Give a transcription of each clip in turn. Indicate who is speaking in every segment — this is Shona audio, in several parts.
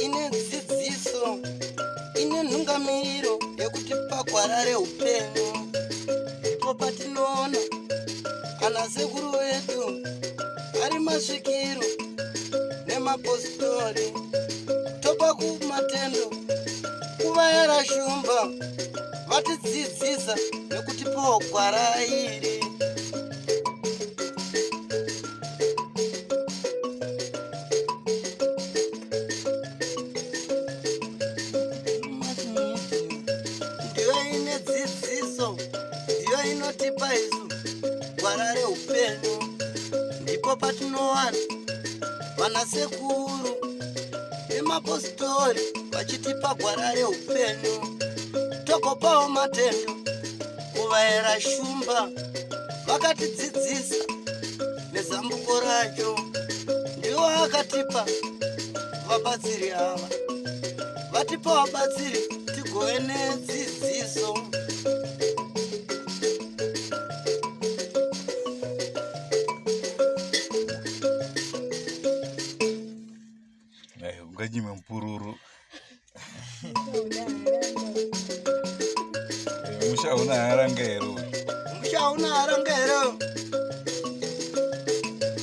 Speaker 1: Ine dzidziso, ine nhungamiriro yekutipa gwara reupenyu. Ndipo patinoona ana sekuru vedu ari masvikiro nemapositori, topa kumatendo kuvayera shumba vatidzidzisa nekutipawo gwara iri. Ndiyo ine dzidziso, ndiyo inotipa isu gwara reupenyu. Ndipo patinowana vana sekuru nemapositori vachitipa gwara reupenyu. Togopawo matendo kuvaera shumba vakatidzidzisa nezambuko racho. Ndiwo akatipa vabatsiri ava, vatipa vabatsiri tigove nedzidziso.
Speaker 2: Unganyime mupururu. Musha hauna haranga here uyu?
Speaker 1: Musha hauna haranga here?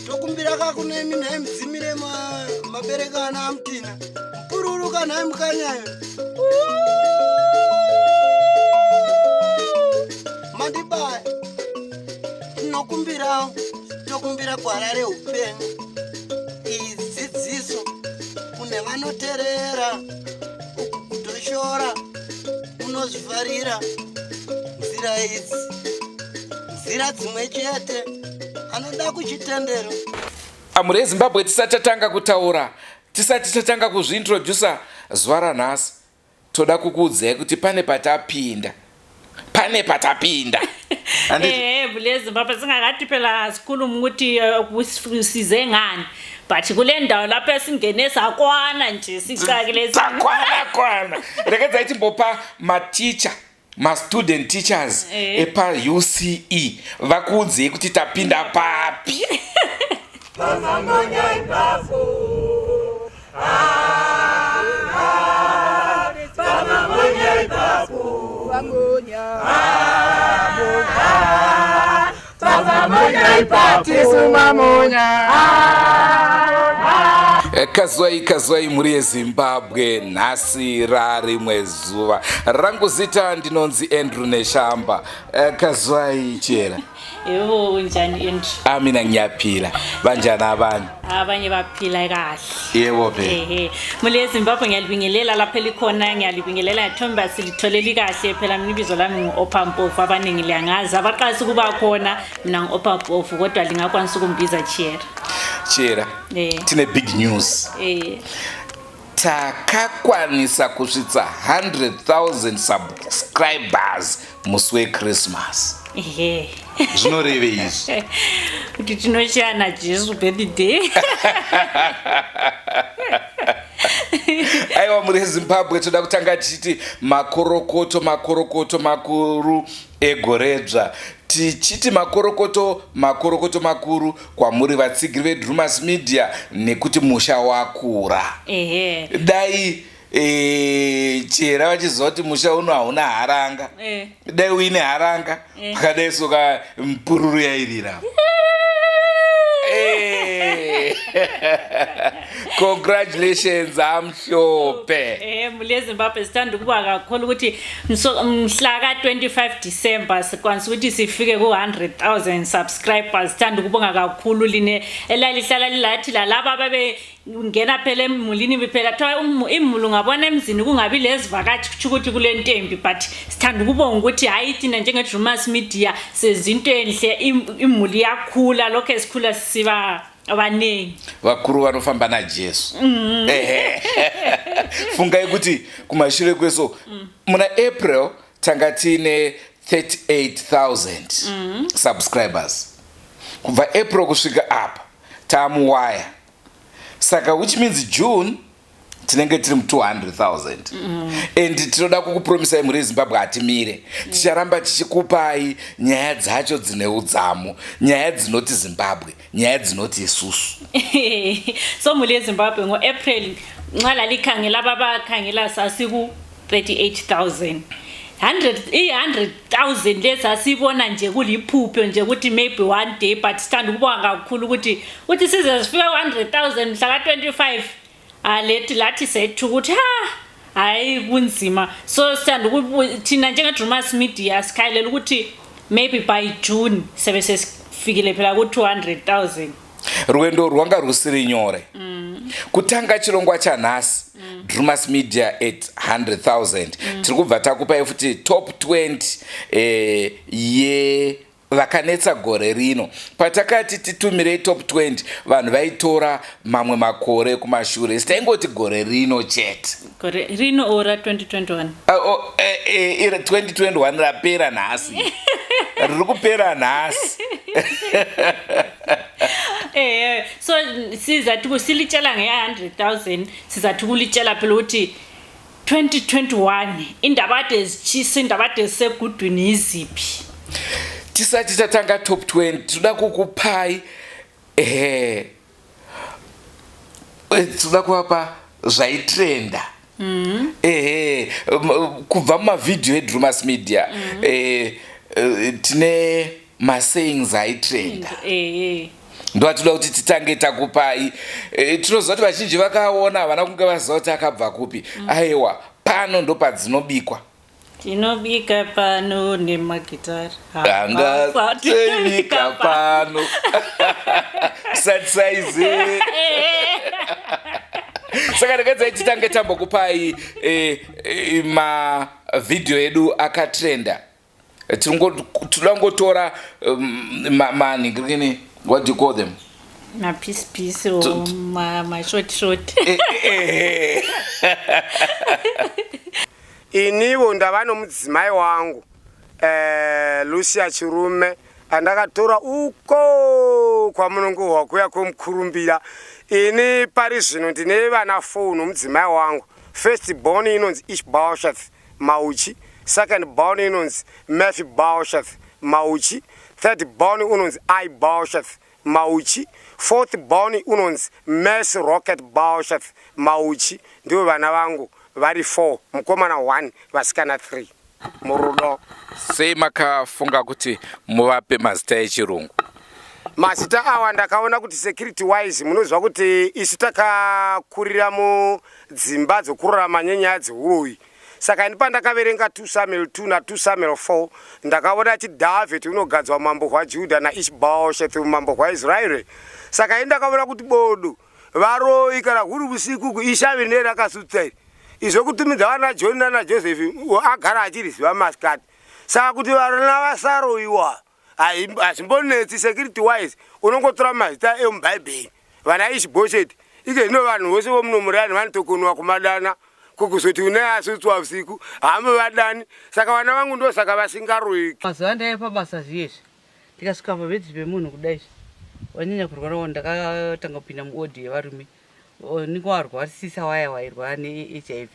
Speaker 1: Tokumbira kakunemi nhai mudzimire mabereka ana amutina mupururu kanhai mukanyayo mandibaya. Tinokumbirawo, tokumbira gwara reupenyu, iyi dzidziso kune vanoterera. Uku kutoshora unozvifarira nzira idzi, nzira dzimwe chete anoda kuchitendero.
Speaker 3: Amuri eZimbabwe, tisati tatanga kutaura, tisati tatanga kuzviintrodusa zuva ranhasi, toda kukuudzai kuti pane patapinda, pane patapinda.
Speaker 4: Handiti? Vule Zimbabwe, singakati phela sikhulume ukuthi size ngani, but kule ndawo lapho esingene sakwana nje sicakile.
Speaker 3: Takwana kwana. Regedzai timbopa maticha, mastudent teachers epa-UCE vakuudzei kuti tapinda papi.
Speaker 5: Pamamonya ipapo. Ah, pamamonya ipapo. Ah, pamamonya ipapo.
Speaker 2: Tisu mamonya.
Speaker 3: Kazwai kazwai mhuri yeZimbabwe, nhasi rarimwe zuva. Rangu zita ndinonzi Andrew Neshamba. Kazwai Chera.
Speaker 4: Yebo, unjani Andrew?
Speaker 3: Amina ngiyaphila, banjani abanye?
Speaker 4: Abanye baphila kahle.
Speaker 3: Yebo phela.
Speaker 4: Ehe, mule Zimbabwe, ngiyalibingelela lapho elikhona, ngiyalibingelela, ngiyathemba silitholeli kahle. Phela mina ibizo lami ngu-Opha Mpofu, abaningi liyangazi, abaqalisa ukuba khona, mina ngu-Opha Mpofu, kodwa lingakwanisa ukumbiza Chiera.
Speaker 3: Chera, tine big news. Takakwanisa kusvitsa 100,000 subscribers musi weChristmas. Zvinoreve izvi
Speaker 4: kuti tinoshana Jesu birthday.
Speaker 3: Aiwa, muri Zimbabwe, toda kutanga tichiti makorokoto, makorokoto makuru egoredzva, tichiti makorokoto, makorokoto makuru kwamuri vatsigiri veDrumas Media, nekuti musha wakura. Dai Chera vachiziva kuti musha uno hauna haranga, dai uine haranga, pakadai soka mupururu yairira. Congratulations amhlophe.
Speaker 4: Mule Zimbabwe, sithanda ukuba kakhulu ukuthi mhla ka-25 December sikwanisa ukuthi sifike ku-100,000 subscribers. Sithanda ukubonga kakhulu line elalihlala lilathi, lalaba ababe ngena phela emulini. Phela kuthiwa imuli ungabona emzini kungabi lezivakatshi, kutsho ukuthi kule ntembi, but sithanda ukubonga ukuthi hhayi, thina njenge-Drumas Media senza into enhle, imuli iyakhula, lokhu esikhula siba abaningi.
Speaker 3: Vakuru vanofamba naJesu. Ehe. Fungai kuti kumashure kweso muna April tanga tiine 38,000 subscribers. Kubva April kusvika apa taamuwaya, saka which means June Tinenge tiri mu200 000 and tinoda kukupromisai, mhuri yeZimbabwe, hatimire. Ticharamba tichikupai nyaya dzacho dzine udzamu, nyaya dzinoti Zimbabwe, nyaya dzinoti isusu.
Speaker 4: So mhuri yeZimbabwe, ngo-April nxa lalikhangela, ababakhangela, sasiku-38 000. 100, i-100 000 le sasibona nje kuliphupho nje ukuthi maybe one day, but sithanda ukubonga kakhulu ukuthi size sifike ku-100 000 mhla ka-25. Alethi lathi sethu ukuthi ha, hayi, kunzima. So sithanda thina njenge-Drumas Media sikhayelela ukuthi maybe by June sebe sesifikile phela ku-200 000.
Speaker 3: Rwendo rwanga rusiri nyore kutanga chirongwa chanhasi, Drumas Media at 100 000. Tiri kubva takupai futi top 20 ye vakanetsa gore rino. Patakati titumirei top 20, vanhu vaitora mamwe makore kumashure. Sitaingoti gore rino chete.
Speaker 4: Gore rino ora 2021?
Speaker 3: Oh, 2021 rapera nhasi, riri kupera nhasi.
Speaker 4: So sizathi silitshela nge-100 000, sizathi kulitshela phela ukuthi 2021 indaba ade zitshisa, indaba ade zisegudwini yiziphi.
Speaker 3: Tisati tatanga top 20, toda kukupai toda kuvapa zvaitrenda ehe kubva mumavhidhiyo eDrumas Media. Tine masayings aitrenda, ndoatoda kuti titange takupai. Tinoziva kuti vazhinji vakaona havana kunge vaziva kuti akabva kupi. Aiwa, pano ndopadzinobikwa.
Speaker 4: Tinobika pano nemagitari.
Speaker 3: Angatebika pano satisaize. Saka regedzai titange tambokupai mavhidhiyo edu akatrenda. Tinoda kungotora manhingirikini, what do you call them?
Speaker 4: Mapiece piece or mashort short.
Speaker 1: Iniwo ndava nomudzimai wangu Lucia Chirume, andakatora uko kwamunongohwa kuya kwomukurumbira. Ini pari zvino ndine vana 4 nomudzimai wangu. First born inonzi Ishbosheth Mauchi, second born inonzi Mephibosheth Mauchi, third born unonzi Ibosheth Mauchi, fourth born unonzi Mes Rocket Bosheth Mauchi. Ndivo vana vangu vari 4, mukomana 1, vasikana 3, murudo.
Speaker 3: Sei makafunga kuti muvape mazita echirungu?
Speaker 1: Mazita awa ndakaona kuti security wise, munoziva kuti isu takakurira mudzimba dzokurarama nenyaya dzeuroyi. Saka ini pandakaverenga 2 Samuel 2 na2 Samuel 4, ndakaona ti Dhavhidhi unogadzwa umambo hwaJudha naIshbosheth umambo hwaIsraeri. Saka ini ndakaona kuti bodo varoi kana huri usiku, ishavi rine rakasutsa iri, izvo kutumidza vana John nana Joseph agara achiriziva masikati. Saka kuti vana vasaroiwa hazvimbonetsi. Security wise unongotora mazita emubhaibheri, vana Ishbosheti. Ike zvino vanhu vose vomunomurani vanotokonwa kumadana, kukuzoti une asutswa usiku hambe vadani. Saka vana vangu ndosaka vasingaroiki.
Speaker 6: Mazuva andaiva pabasa zviyezvi, ndikasvika pabhedhi pemunhu kudai wanyanya kurwara, ndakatanga kupinda muwodi yevarume ninge warwarisisa, waya wairwara neHIV.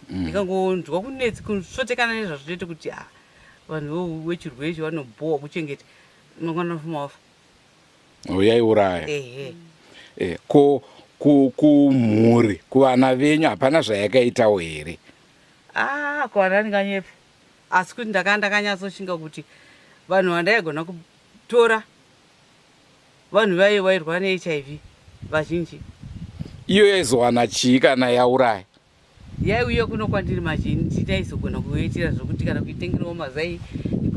Speaker 6: Ndikangonzwa kunetsi kusvotekana nezvazvinoita kuti a vanhu wechirwere ichi vanobhowa kuchengeta, mangwana nofuma wafa.
Speaker 3: Yaiuraya.
Speaker 6: Ehe.
Speaker 3: Ko kumhuri, kuvana venyu, hapana zvayakaitawo here?
Speaker 6: Ah, kuvana ndinganyepa, asi kuti ndakanga ndakanyatsoshinga kuti vanhu vandaigona kutora vanhu vaye vairwara neHIV vazhinji.
Speaker 3: Iyo yaizowana chii kana yauraya?
Speaker 6: Yaiuya kuno kwandiri mazhinji, taizogona kuitira zvokuti kana kuitengerawo mazai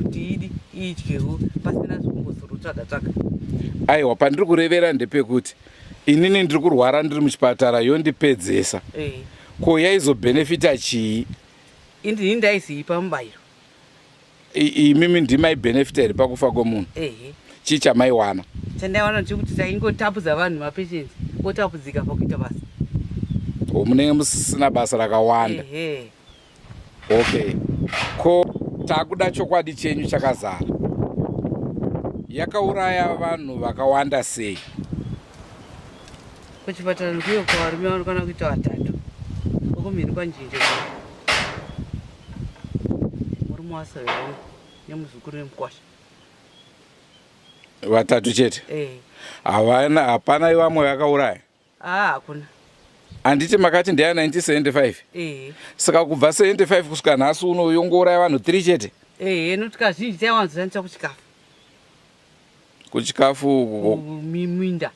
Speaker 6: kuti idi idyewo pasina zvokumbozorotsvaga tsvaga.
Speaker 3: Aiwa, pandiri kurevera ndepekuti inini ndiri kurwara, ndiri muchipatara, yondipedzesa. Ko yaizobhenefita chii?
Speaker 6: Ini ndaiziipa mubayiro.
Speaker 3: Imimi ndimaibhenefita here pakufa kwemunhu?
Speaker 6: Ehe.
Speaker 3: Chii chamaiwana?
Speaker 6: Chandaiwana ndechekuti taingotapudza vanhu, mapatients otapudzika pakuita basa.
Speaker 3: O, munenge musisina basa rakawanda.
Speaker 6: Ehe.
Speaker 3: Okay, ko takuda chokwadi chenyu chakazara. Yakauraya vanhu vakawanda sei?
Speaker 6: Kuchipatara ndikuyo kuvarume vanokwana kuita vatatu. Okumhiri kwanjinje. Murume wasahwira wangu nemuzukuru nemukwasha.
Speaker 3: Vatatu chete?
Speaker 6: Eh.
Speaker 3: Havana, hapana vamwe vakauraya?
Speaker 6: Ah, hakuna.
Speaker 3: Handiti makati ndeya 1975?
Speaker 6: Eh.
Speaker 3: Saka kubva 75 kusvika nhasi uno yongouraya vanhu 3 chete?
Speaker 6: Eh, nokuti kazhinji taiwanzoshandisa kuchikafu.
Speaker 3: Kuchikafu uko?
Speaker 6: Minda.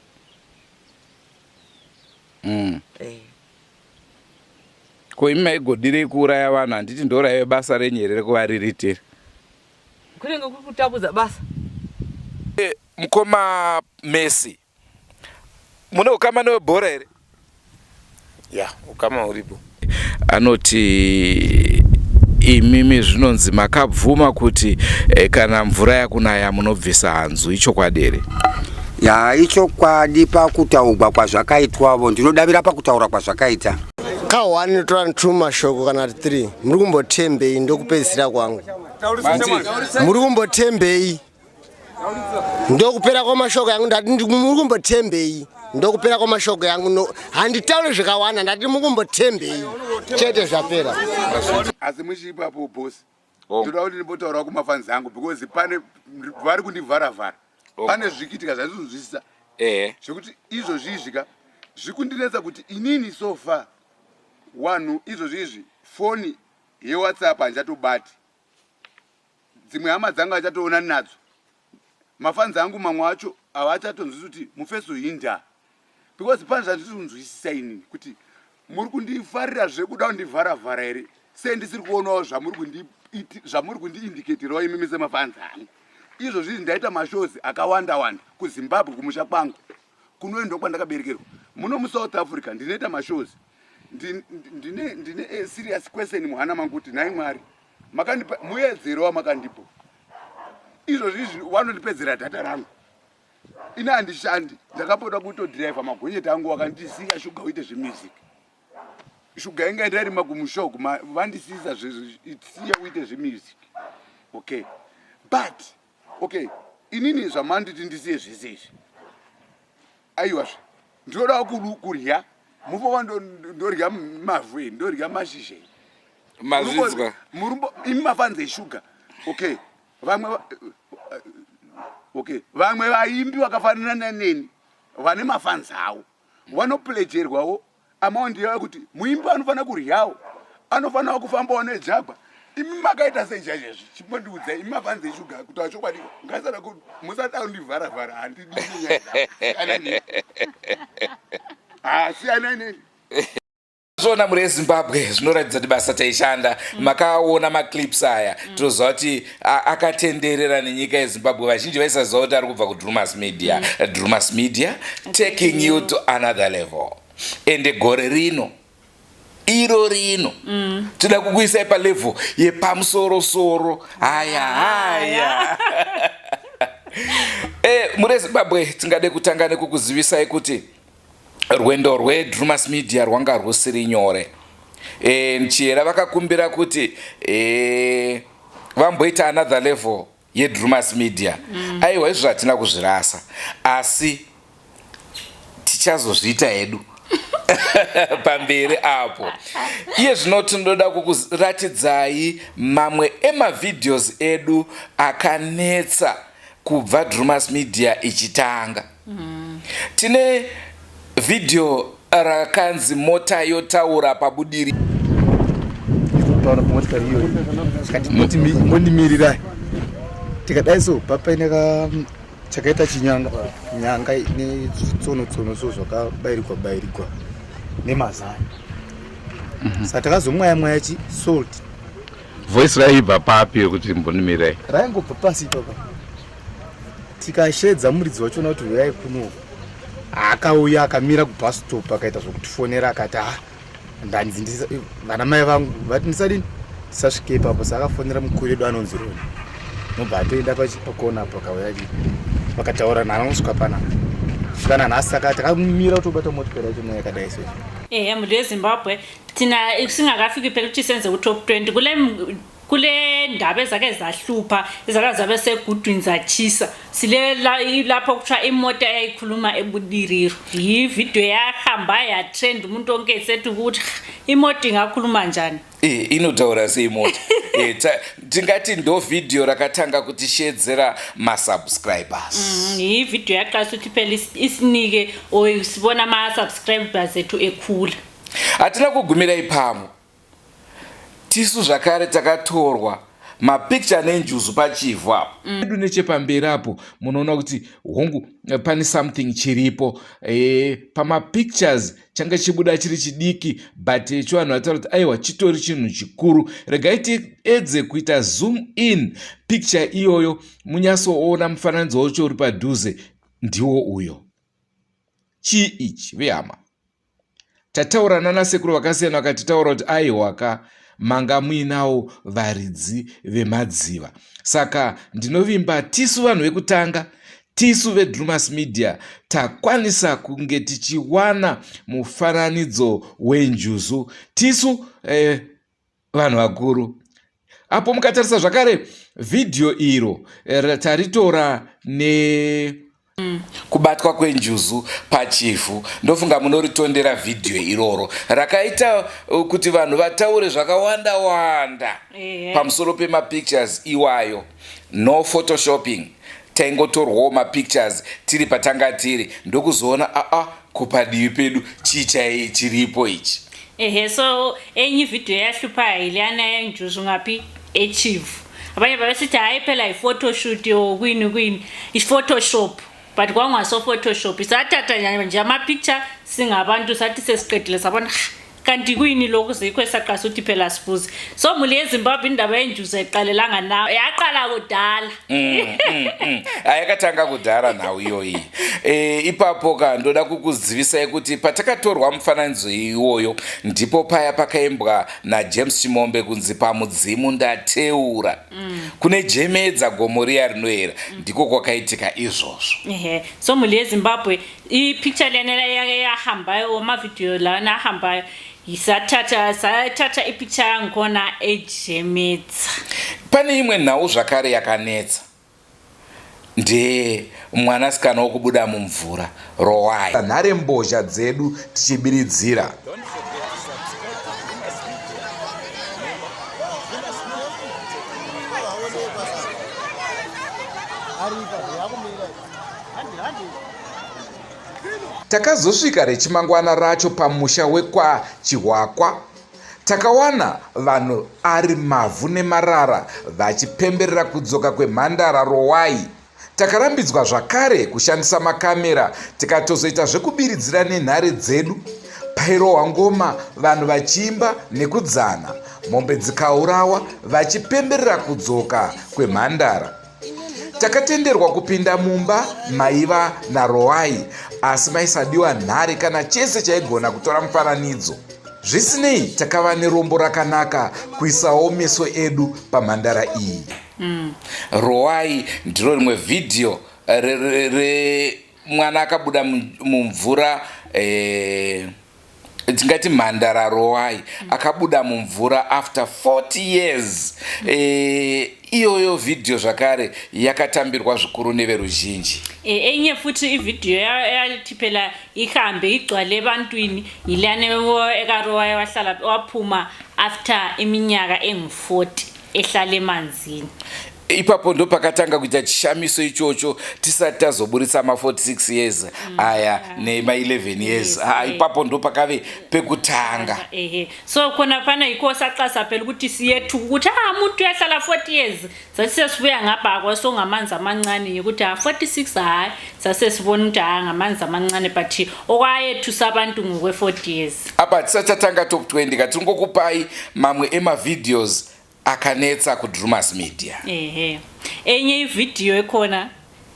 Speaker 6: Eh.
Speaker 3: Ko imi maigodirei kuuraya vanhu? Handiti ndoraive basa renyu here rekuvariritira?
Speaker 6: Kunenge kuri kutapudza basa.
Speaker 3: Mukoma Messi, mune ukama newebhora here?
Speaker 7: Ya, ukama huripo.
Speaker 3: Anoti imimi zvinonzi makabvuma kuti kana mvura yakunaya munobvisa hanzu, ichokwadi here?
Speaker 8: Ya, ichokwadi pakutaurwa kwazvakaitwavo, ndinodavira pakutaura kwazvakaita.
Speaker 9: Ka 1 tora 2 mashoko kana 3. Muri kumbotembei? Ndokupedzisira kwangu. Muri kumbotembei? Ndokupera kwamashoko yangu. Ndati muri kumbotembei? Ndokupera kwamashoko yangu. No, handitauri zvakawanda. Ndati mukumbotembei chete, zvapera.
Speaker 10: Asi muchiipapo, boss, ndoda kuti ndimbotaurawo kumafans angu because pane vari kundivharavhara. Pane zvikiitika zvandinonzwisisa zvekuti izvozvi izvika zvikundinetsa kuti inini so far wanhu izvozvi izvi foni yeWhatsApp handichatobati, dzimwe hama dzangu hachatoonani nadzo, mafans angu mamwe acho havachatonzwisi kuti mufeso hinda, because pane zvandiri kunzwisisa inini kuti muri kundifarira zvekuda kundivharavhara here, sei ndisiri kuonawo zvamuri kundiindiketirawo imimi semafans angu. Izvozvi ndaita mashows akawanda wanda kuZimbabwe, kumusha kwangu kunoendwa kwandakaberekerwa muno muSouth Africa. Ndinoita mashows. Ndine serious question muhana mangu kuti nhai Mwari, makandipa muedzero wamakandipo izvozvi izvi wanondipedzera data rangu. Ini handishandi, ndakapota kutodhiraivha magonyeti angu. Wakandisiya shuga uite zvemusic, shuga inga ndarima kumushoku, vandisiisa siya uite zvemusic. Okay, but okay, inini zvamanditi ndisiye zvese izvi, aiwazve ndinodawo kurya mufova, ndorya mavhu, ndorya mashizha.
Speaker 3: Mazvinzwa.
Speaker 10: Murumbo imi mafans eshuga. Okay, vamwe okay, vamwe vaimbi vakafanana neni vane mafans avo vanoplejerwawo amount yavo kuti muimbi anofanira kuryawo, anofanira kufambawo nejagwa. Imi makaita sei chaizvezvi? Chimbondiudzai imi mafans eshuga kuti achokwadi ngasada musada kundivharavhara, handidi. Siyanai neni.
Speaker 3: Zvona muri eZimbabwe, zvinoratidza kuti basa taishanda. Makaona maclips aya, tinoziva kuti akatenderera nenyika yeZimbabwe. Vazhinji vaisaziva kuti ari kubva kuDrumas Media. Drumas Media, taking you to another level. Ende gore rino iro rino toda kukuisai palevel yepamusorosoro. Haya haya, muri eZimbabwe, tingade kutanga nekukuzivisai kuti rwendo rweDrumas Media rwanga rwusiri nyore. Chiyera vakakumbira kuti vamboita another level yeDrumas Media. Aiwa, izvo hatina kuzvirasa, asi tichazozviita hedu pamberi apo. Iye zvino tinoda kukuratidzai mamwe emavideos edu akanetsa kubva Drumas Media ichitanga. Tine vhidhiyo rakanzi "Mota Yotaura Pabudiri".
Speaker 11: Taura pamotikari iyoyo, tikati mondimirirai. Tikadai so papaine ka chakaita chinyanga nyanga nezvitsono tsono so zvakabairigwa bairigwa nemazai. Saka takazomwaya mwaya chi salt.
Speaker 2: Voice raibva papi yekuti mbonimirai?
Speaker 11: Raingobva pasi ipapa. Tikashedza muridzi wachona kuti uyai kuno. Akauya akamira kubus stop, akaita zvokutifonera, akati, "Ah, ndanzi vana mai vangu vati ndisadini, ndisasvike ipapo." Saka akafonera mukuru edu anonzi Roni, nobva atoenda pakona apo, akauya vakataura nana kusvika panapa, kusvika nanhasi. Saka takamira kutobata motikari yacho yakadai so.
Speaker 4: Ehe, mhuri yeZimbabwe, thina singakafiki phela ukuthi senze ku-top 20 kule. Kule ndaba ezake zahlupha ezake zabe segudwini zatshisa sile lapho kuthiwa imota eyayikhuluma ebudiriro yividiyo yahamba yatrend umuntu wonke esethi ukuthi imota ingakhuluma njani.
Speaker 3: E, inotaura sei mota? E, tingati ndo vhidhiyo rakatanga kutishedzera masubscribers.
Speaker 4: Yivhidiyo yaqalisa ukuthi phela isinike or sibona ama-subscribers ethu ekhula.
Speaker 3: Hatina kugumira ipamo, tisu zvakare takatorwa mapicture nenjuzu pachivhu apo edu. Nechepamberi apo munoona kuti hongu, pane something chiripo pamapictures changa chibuda chiri chidiki, but chivanhu vataura kuti aiwa, chitori chinhu chikuru. Regai tiedze kuita zoom in picture iyoyo munyatsoona mufananidzo wacho uri padhuze, ndiwo uyo. Chii ichi, vehama? Tataura nanasekuru vakasiyana, vakatitaura kuti aiwaka, manga muinawo varidzi vemadziva. Saka ndinovimba tisu vanhu vekutanga, tisu veDrumas Media, takwanisa kunge tichiwana mufananidzo wenjuzu. Tisu vanhu vakuru. Apo mukatarisa zvakare vhidhiyo iro taritora ne kubatwa kwenjuzu pachivhu, ndofunga munoritondera vhidhiyo iroro rakaita kuti vanhu vataure zvakawanda wanda pamusoro pemapictures iwayo. No photoshopping, taingotorwawo mapictures tiri patanga tiri, ndokuzoona aa, kupadivi pedu chii chai chiripo ichi?
Speaker 4: Ehe, so enye ividiyo eyahluphayo yileyana yenjuzu ngaphi eChivhu. Abanye babesithi hhayi phela yi-photoshoot yo kwini kwini, i-photoshop, but kwangaso photoshop. Sathatha nje ama-picture singabantu, sathi sesiqedile sabona, "Ha, kanti kuyini lokhu?" Zikho esaqasa ukuthi phela sibuze. So muli yeZimbabwe, indaba yenjuzu ayiqalelanga nayo, yaqala kudala.
Speaker 3: Yakatanga kudhara nhau iyoyi. Ipapo ka ndoda kukuzivisai kuti patakatorwa mufananidzo iwoyo ndipo paya pakaimbwa naJames Chimombe kunzi pamudzimu ndateura kune jemedza gomo riya rinoera. Ndiko kwakaitika izvozvo.
Speaker 4: Ehe, so muli yeZimbabwe, i-picture lena eyahambayo, amavidiyo lana ahambayo, sathatha i-picture yangikhona ejemedza.
Speaker 3: Pane imwe nhau zvakare yakanetsa, ndeye mwanasikana wokubuda mumvura, Rowai. Nhare mbozha dzedu tichibiridzira. Takazosvika rechimangwana racho pamusha wekwaChihwakwa. Takawana vanhu ari mavhu nemarara vachipemberera kudzoka kwemhandara Rowai. Takarambidzwa zvakare kushandisa makamera, tikatozoita zvekubiridzira nenhare dzedu. Pairohwa ngoma, vanhu vachiimba nekudzana, mombe dzikaurawa vachipemberera kudzoka kwemhandara. Takatenderwa kupinda mumba maiva naRowai, asi maisadiwa nhare kana chese chaigona kutora mufananidzo. Zvisinei, takava nerombo rakanaka kuisawo meso edu pamhandara iyi. Rowai ndiro rimwe vhidhiyo remwana akabuda mumvura, tingati mhandara Rowai akabuda mumvura after 40 years. Iyoyo vhidhiyo zvakare yakatambirwa zvikuru neveruzhinji.
Speaker 4: Enye futhi ividiyo yathi phela ihambe igcwale ebantwini yileyana ekaRowai wahlala waphuma after iminyaka engu-40 ehlala emanzini.
Speaker 3: Ipapo ndo pakatanga kuita chishamiso ichocho, tisati tazoburitsa ma46 years aya nema11 years. Ah, ipapo ndo pakave pekutanga.
Speaker 4: Ehe, so khona fana yikho saqasa phela ukuthi siyethuka ukuthi ah, umuntu uyahlala 40 years. Sathi sesibuya ngapha kwasongamanzi amancane ukuthi ha, 46, hayi, sasesibona ukuthi hayi, ngamanzi amancane, but okwayethusa abantu ngokwe-40 years.
Speaker 3: Apa tisachatanga top 20 katingokupai mamwe emavideos akanetsa kuDrumas Media.
Speaker 4: Ehe, enye ividiyo ekhona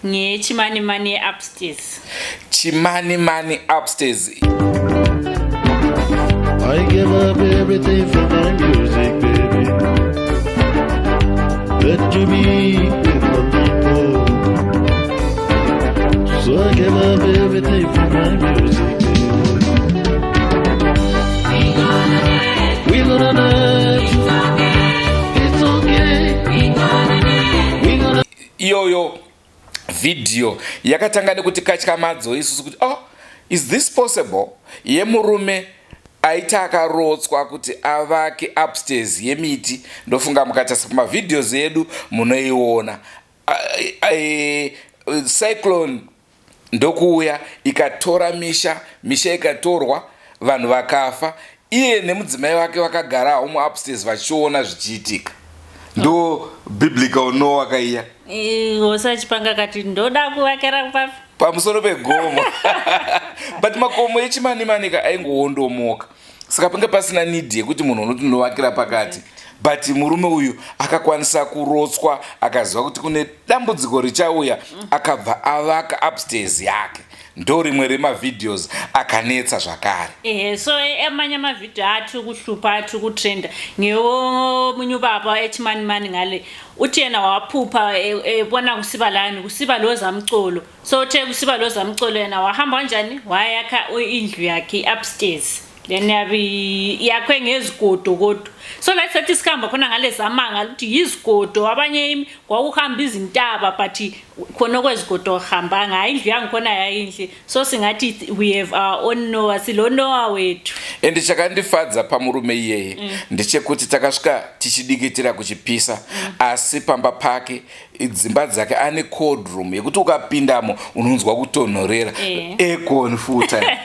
Speaker 4: ngeyeChimanimani ye-upstairs.
Speaker 3: Chimanimani upstairs.
Speaker 12: I give up everything for my music, baby. Let you be with my people. So I give up everything for my music, baby. We gonna dance. It's okay.
Speaker 3: Iyoyo vhidhiyo yakatanga nekuti katyamadzo isusu kuti oh, is this possible yemurume aita akarotswa kuti avake upstairs yemiti. Ndofunga mukatarisa pamavideos edu munoiona. Cyclone ndokuuya ikatora misha, misha ikatorwa, vanhu vakafa. Iye nemudzimai wake vakagara havo muupstairs vachiona zvichiitika. Ndo biblical Noah kaiya.
Speaker 4: Hosi achipanga akati ndoda kuvakira papi?
Speaker 3: Pamusoro pegomo. But makomo echiManimanika aingowondomoka, saka pange pasina need yekuti munhu unoti ndovakira pakati. But murume uyu akakwanisa kurotswa, akaziva kuti kune dambudziko richauya, akabva avaka upstairs yake. Ndo rimwe remavideos akanetsa zvakare.
Speaker 4: Ehe, so amanye amavidiyo athi ukuhlupha, athi ukutrenda, ngewomunye ubaba eChimanimani ngale. Uthi yena waphupha ebona kusiba lani, kusiba lozamcolo. So uthe kusiba lozamcolo, yena wahamba kanjani, wayakha indlu yakhe upstairs then yabe yakhwe ngezigodo kodwa. So la sathi sikhamba khona ngale zamanga ukuthi yizigodo, abanye kwakuhamba izintaba, but khona okwezigodo hambanga. Hayi, indlu yangikhona yayinhle. So singathi we have our own Noah, silo Noah wethu.
Speaker 3: Ende chakandifadza pamurume iyeye ndechekuti takasvika tichidikitira kuchipisa, asi pamba pake, dzimba dzake, ane cold room yekuti ukapindamo unonzwa kutonhorera. Aircon full time.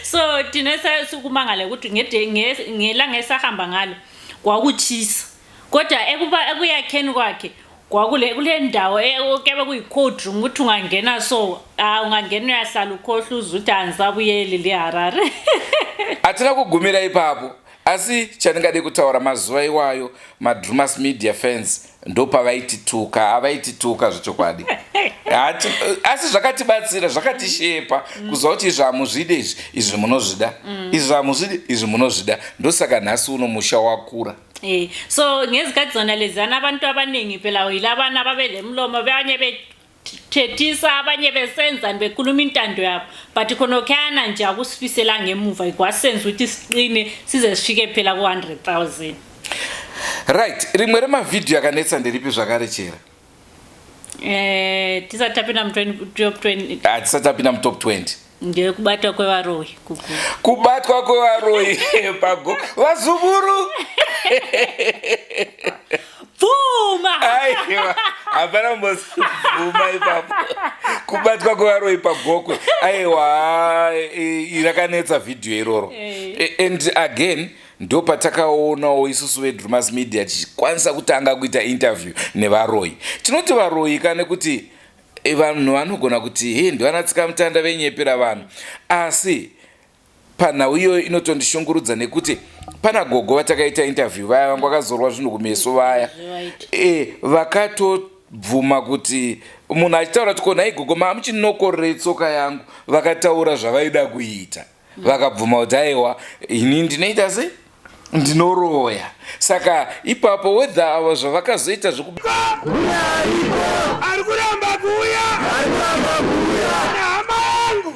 Speaker 4: So thina sikumangala ukuthi ngelanga esahamba ngalo kwakuchisa, kodwa ekuyakheni kwakhe kwakule kule ndawo kuyabe kuyi-cold room, ukuthi ungangena, so ah, ungangena uyahlala ukhohlwa uze ukuthi andisabuyeli le Harare.
Speaker 3: Hatina kugumira ipapo, asi chandingade kutaura, mazuva iwayo maDrumas Media fans ndopavaitituka, avaitituka zvechokwadi. Asi zvakatibatsira, zvakatishepa kuziva kuti izvi hamuzvide, izvi munozvida, izvi hamuzvidi, izvi munozvida. Ndosaka nhasi uno musha wakura.
Speaker 4: So ngezikhathi zona leziyana abantu abaningi phela yilabana babelemlomo, abanye bethethisa, abanye besenzani, bekhuluma intando yabo, but khonokhuyana nje akusifisela ngemuva, kwasenza ukuthi siqine size sifike phela ku-100 000.
Speaker 3: Right, rimwe remavhidhiyo akanetsa nderipi zvakare, Chera?
Speaker 4: Tisati tapinda mutop 20?
Speaker 3: Hatisati tapinda mutop 20.
Speaker 4: Ndeyekubatwa kwevaroyi kuku.
Speaker 3: Kubatwa kwevaroyi pago vazukuru.
Speaker 4: Pfuma.
Speaker 3: Aiwa, hapana kumbobvuma ipapo. Kubatwa kwevaroyi paGokwe, aiwa, rakanetsa vhidhiyo iroro. And again ndo patakaonawo isusu veDrumas Media tichikwanisa kutanga kuita interview nevaroyi. Tinoti varoyi ka nekuti vanhu vanogona kuti he, ndivana tsikamutanda venyepera vanhu, asi panhau iyoyo inotondishungurudza nekuti pana gogo vatakaita interview vaya vanga vakazorwa zvinhu kumeso vaya, vakatobvuma kuti munhu achitaura kuti konhai gogo, maamuchinokorerei tsoka yangu, vakataura zvavaida kuita, vakabvuma kuti aiwa, ini ndinoita sei, ndinoroya. Saka ipapo whether avo zvavakazoita zveku
Speaker 5: Ari kuramba kuuya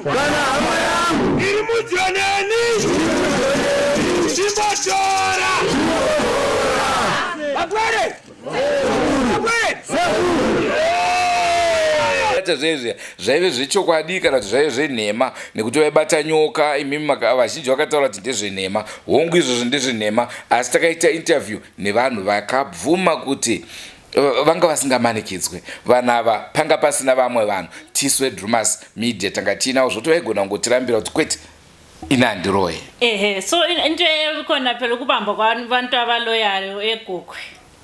Speaker 5: kana hama yangu iri mujoneni, chimbotora vapwere vapwere.
Speaker 3: Bata zvaizvi zvaive zvechokwadi kana kuti zvaive zvenhema, nekuti vaibata nyoka. Imimi vazhinji vakataura kuti ndezvenhema. Hongu, izvozvo ndezvenhema, asi takaita interview nevanhu vakabvuma kuti vanga vasingamanikidzwe vanhu ava, panga pasina vamwe vanhu. Tisu veDrumas Media tanga tiinawo, zvoti vaigona kungotirambira kuti kwete, ini handiroye.
Speaker 4: Ehe, so into ekhona phela ukubamba kwabantu abaloyayo eGokwe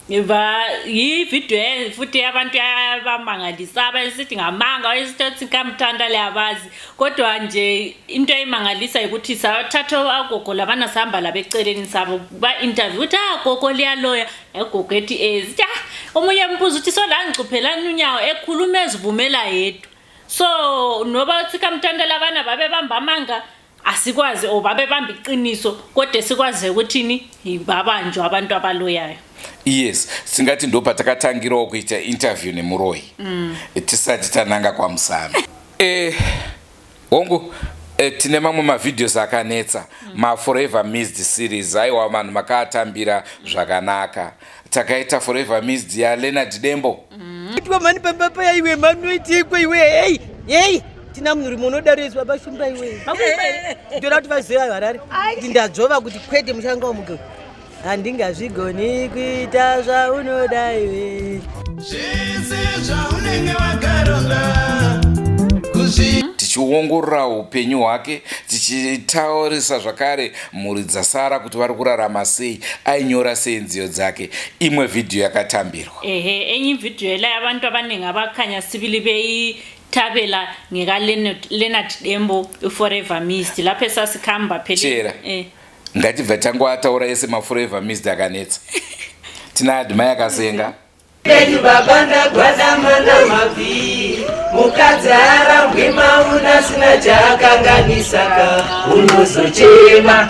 Speaker 4: va yividiyo futhi yabantu abamangalisa, abesithi ngamanga, wayesithi kamthanda leyabazi, kodwa nje into eyimangalisa ukuthi sathatha agogo labana, sihamba labo eceleni sabo ba-interview ukuthi ah, gogo, liyaloya? Egogo ethi sithi ah, omunye embuza ukuthi so la ngicuphelani unyawo, ekhuluma ezivumela yedwa. So noba uthi kamthanda labana babebamba amanga asikwazi, or babebamba iqiniso, kodwa sikwazi ukuthini, babanjwa abantu abaloyayo.
Speaker 3: Yes, singati ndo patakatangirawo kuita interview nemuroyi tisati tananga kwaMusami. Hongu, tine mamwe mavideos akanetsa, maForever Missed series. Aiwa, vanhu makaatambira zvakanaka. Takaita Forever Missed yaLeonard Dembo.
Speaker 13: Itwa mani pamba paya iwe mani unoitikwe iwe hey hey tina munhu rimwe unodaro izwi baba shumba iwe. Ndoda kuti vazive Harare kuti ndadzvova kuti kwete mushanga wamuke. Handingazvigoni kuita zvaunoda iwe.
Speaker 5: Zvese zvaunenge wakaronga
Speaker 3: tichiongorora upenyu hwake tichitaurisa zvakare mhuri dzasara kuti vari kurarama sei ainyora sei nziyo dzake imwe vhidhiyo yakatambirwa
Speaker 4: ehe enye ivhidiyo la abantu abaningi abakhanya sibili beyithabela ngekaLeonard Dembo iForever Mist lapho esasikhamba
Speaker 3: phela eh. Ngatibva tangoataura ese maforever missed akanetsa. Tina Admire Kasenga.
Speaker 14: Penyu baba ndagwadama namabvi mukadzi arambwe mauna asina chaakanganisaka unozochema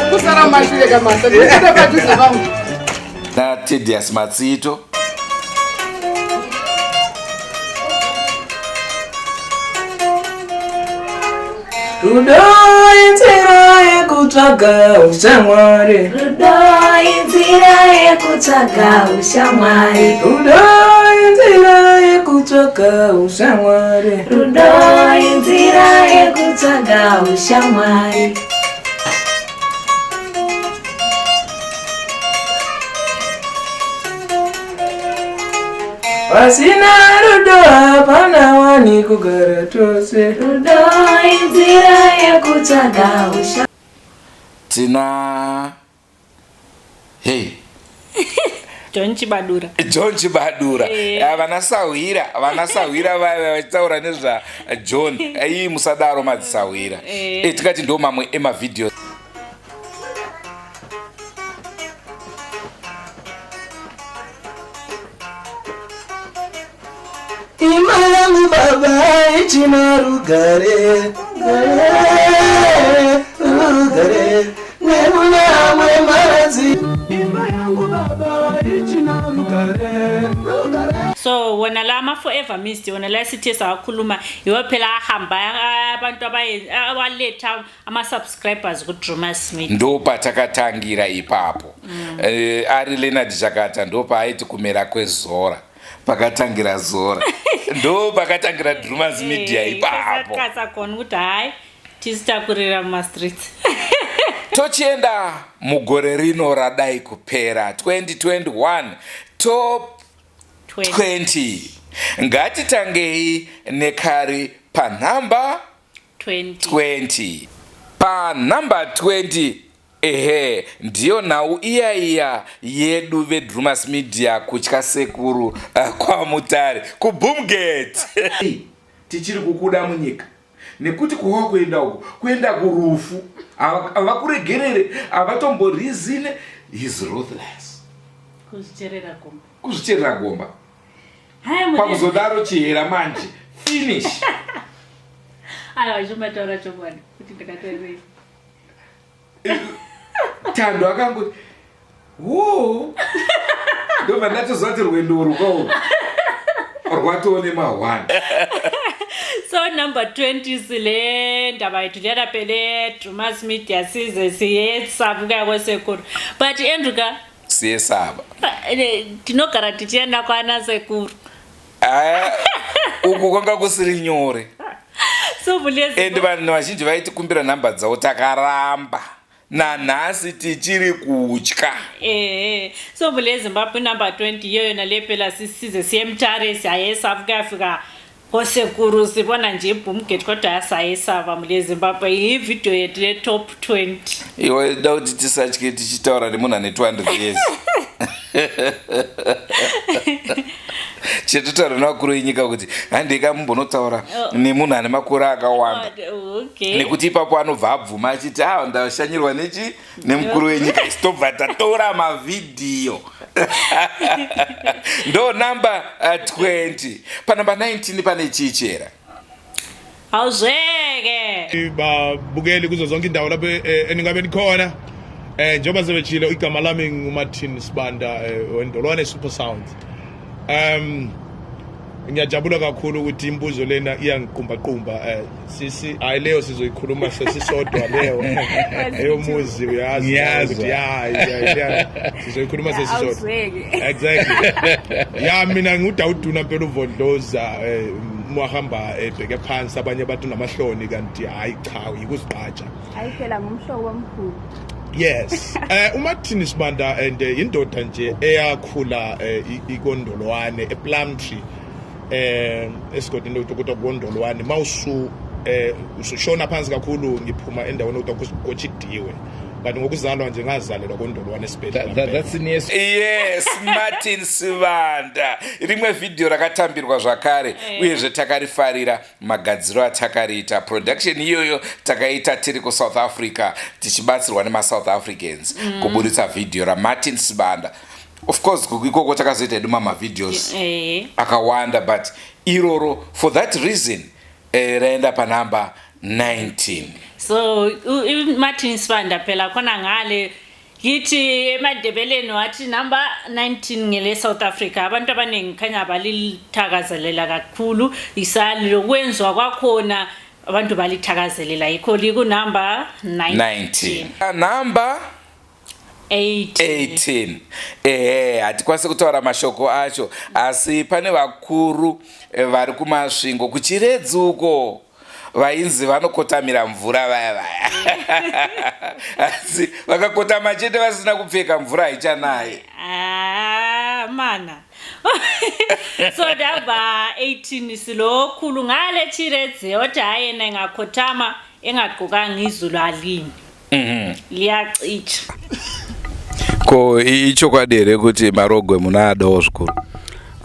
Speaker 15: Kusara mashure kamasa ndikuda padhuze pangu.
Speaker 3: Na Tedious Matsito.
Speaker 14: Rudo inzira yekutsvaga ushamwari.
Speaker 16: Rudo inzira yekutsvaga ushamwari.
Speaker 14: Rudo inzira yekutsvaga ushamwari.
Speaker 16: Rudo inzira yekutsvaga ushamwari.
Speaker 14: Pasina rudo hapana wani kugara tose.
Speaker 16: Rudo inzira yekutsvaga usha.
Speaker 3: Tina hey
Speaker 4: John Chibadura.
Speaker 3: John Chibadura. Eh. Ah, vana sahwira, vana sahwira vaya vachitaura nezva John. Iyi musadaro madzisahwira. Eh. Eh, tikati ndo mamwe emavideo.
Speaker 14: Imba yangu baba ichina rugare rugare nemunamwe maradzi Imba yangu baba ichina rugare rugare
Speaker 4: so wona la ama-forever mist wona la sithe sawakhuluma yiwo phela ahamba abantu abaletha ama-subscribers kudrumas smith
Speaker 3: Ndopatakatangira ipapo. Mm. Eh, ari Leonard Chakata ndopaaiti kumera kwezora pakatangira zora ndo pakatangira Drumas Media eh, ipapo.
Speaker 4: Katsa kona kuti hayi tisitakurira mumastreets.
Speaker 3: Tochienda mugore rino radai kupera 2021 top 20 ngatitangei nekari panhamba
Speaker 4: 20.
Speaker 3: 20 panhamba 20 ehe ndiyo nhau iya iya yedu vedrumas media kutya sekuru kwamutare kuboomgate tichiri kukuda munyika nekuti kwawakuenda uku kuenda kurufu havakuregerere havatomborizine he's ruthless
Speaker 4: kuzvicherera gomba
Speaker 3: kuzvicherera gomba Pakuzodaro chihera manje finish.
Speaker 4: Aiwa chomataura chokwadi kuti ndakatarei.
Speaker 3: Tando akangoti woo ndobva ndatoziva kuti rwendo urwu kwaurwu rwatoo nemahwani.
Speaker 4: So number 20 sile ndaba yethu liyana phele Drumas Media size siyesaba kosekuru. But Andrew ka
Speaker 3: Siyesaba.
Speaker 4: Eh, tinogara tichienda kwana sekuru.
Speaker 3: Aya, uku kwanga kusiri nyore.
Speaker 4: So
Speaker 3: and vanhu vazhinji vaitikumbira nhamba dzavo takaramba nanhasi tichiri kutya.
Speaker 4: Ehe so mhuri yezimbabwe number 20 iyoyo nale phela sisize siyemutare siyayesaba kuyafika Kosekuru sibona nje ibhumgate kodwa yasayisaba mule Zimbabwe ivideo yethu ye top 20.
Speaker 3: Iwe da kuti tisatye tichitaura nemunhu ane 200 years. Chetotaura nevakuru venyika kuti handei mumbonotaura oh. nemunhu ane makore akawanda.
Speaker 4: Oh, okay.
Speaker 3: Nekuti ipapo anobva abvuma achiti ah ndashanyirwa nechi nemukuru wenyika isu tobva tatora mavhidhiyo ndo namba 20 eh, panamba 19 pane chii chera
Speaker 4: hauzve Qhubeke.
Speaker 17: Babukeli kuzo zonke indawo lapho eningabe nikhona. Njengoba sebetshilo, igama lami nguMartin Sibanda, weNdolwane Super Sounds. Ngiyajabula kakhulu ukuthi imibuzo lena iyangiqumbaqumba. Sisi, hayi, leyo sizoyikhuluma sesisodwa leyo eyomuzi, uyazi.
Speaker 3: Ngiyazwa.
Speaker 17: Ukuthi ya, sizoyikhuluma sesisodwa.
Speaker 18: Awuzweke.
Speaker 17: Exactly, ya, mina ngudawuduna mpela uvodloza, mwahamba ebheke phansi, abanye bathi unamahloni, kanti hayi cha, yikuzigqaja.
Speaker 18: Hayi phela, ngumhlobo omkhulu.
Speaker 17: Yes, uMartin Sibanda and indoda nje eyakhula ikondolwane ePlumtree, esigodini lokuthiwa kondolwane, mawusu usushona phansi kakhulu. Ngiphuma endaweni okuthiwa kochidiwe, kanti ngokuzalwa nje ngazalelwa kondolwane esibhedlela.
Speaker 3: That's in yes. Yes, Martin Sibanda, rimwe vhidhiyo rakatambirwa zvakare, uyezve takarifarira magadziro atakariita. Production iyoyo takaita tiri kuSouth Africa, tichibatsirwa nemaSouth Africans kuburitsa vhidhiyo raMartin Sibanda. Of course ikoko takazoita hedu mamavideos akawanda, but iroro for that reason raenda panhamba 19.
Speaker 4: So Martin Sibanda phela khona ngale kithi emaNdebeleni wathi number 19 ngele South Africa. Abantu abaningi khanya balithakazelela kakhulu, isali lokwenziwa kwakhona, abantu balithakazelela, yikho liku number 19.
Speaker 3: 19, number
Speaker 4: 8.
Speaker 3: 18. Ehe, hatikwanisi kutaura mashoko acho, asi pane vakuru vari kuMasvingo, kuChiredzi uko, vainzi vanokotamira mvura vaya vaya, asi vakakotama chete vasina kupfeka, mvura haichanayi.
Speaker 4: Ah mana, so number 18 silokhulu ngale Chiredzi othi hayi, yena engakhothama engagqokanga, izulu alini, liyacitsha.
Speaker 3: Ko ichokwadi here kuti marogwe munoadawo zvikuru?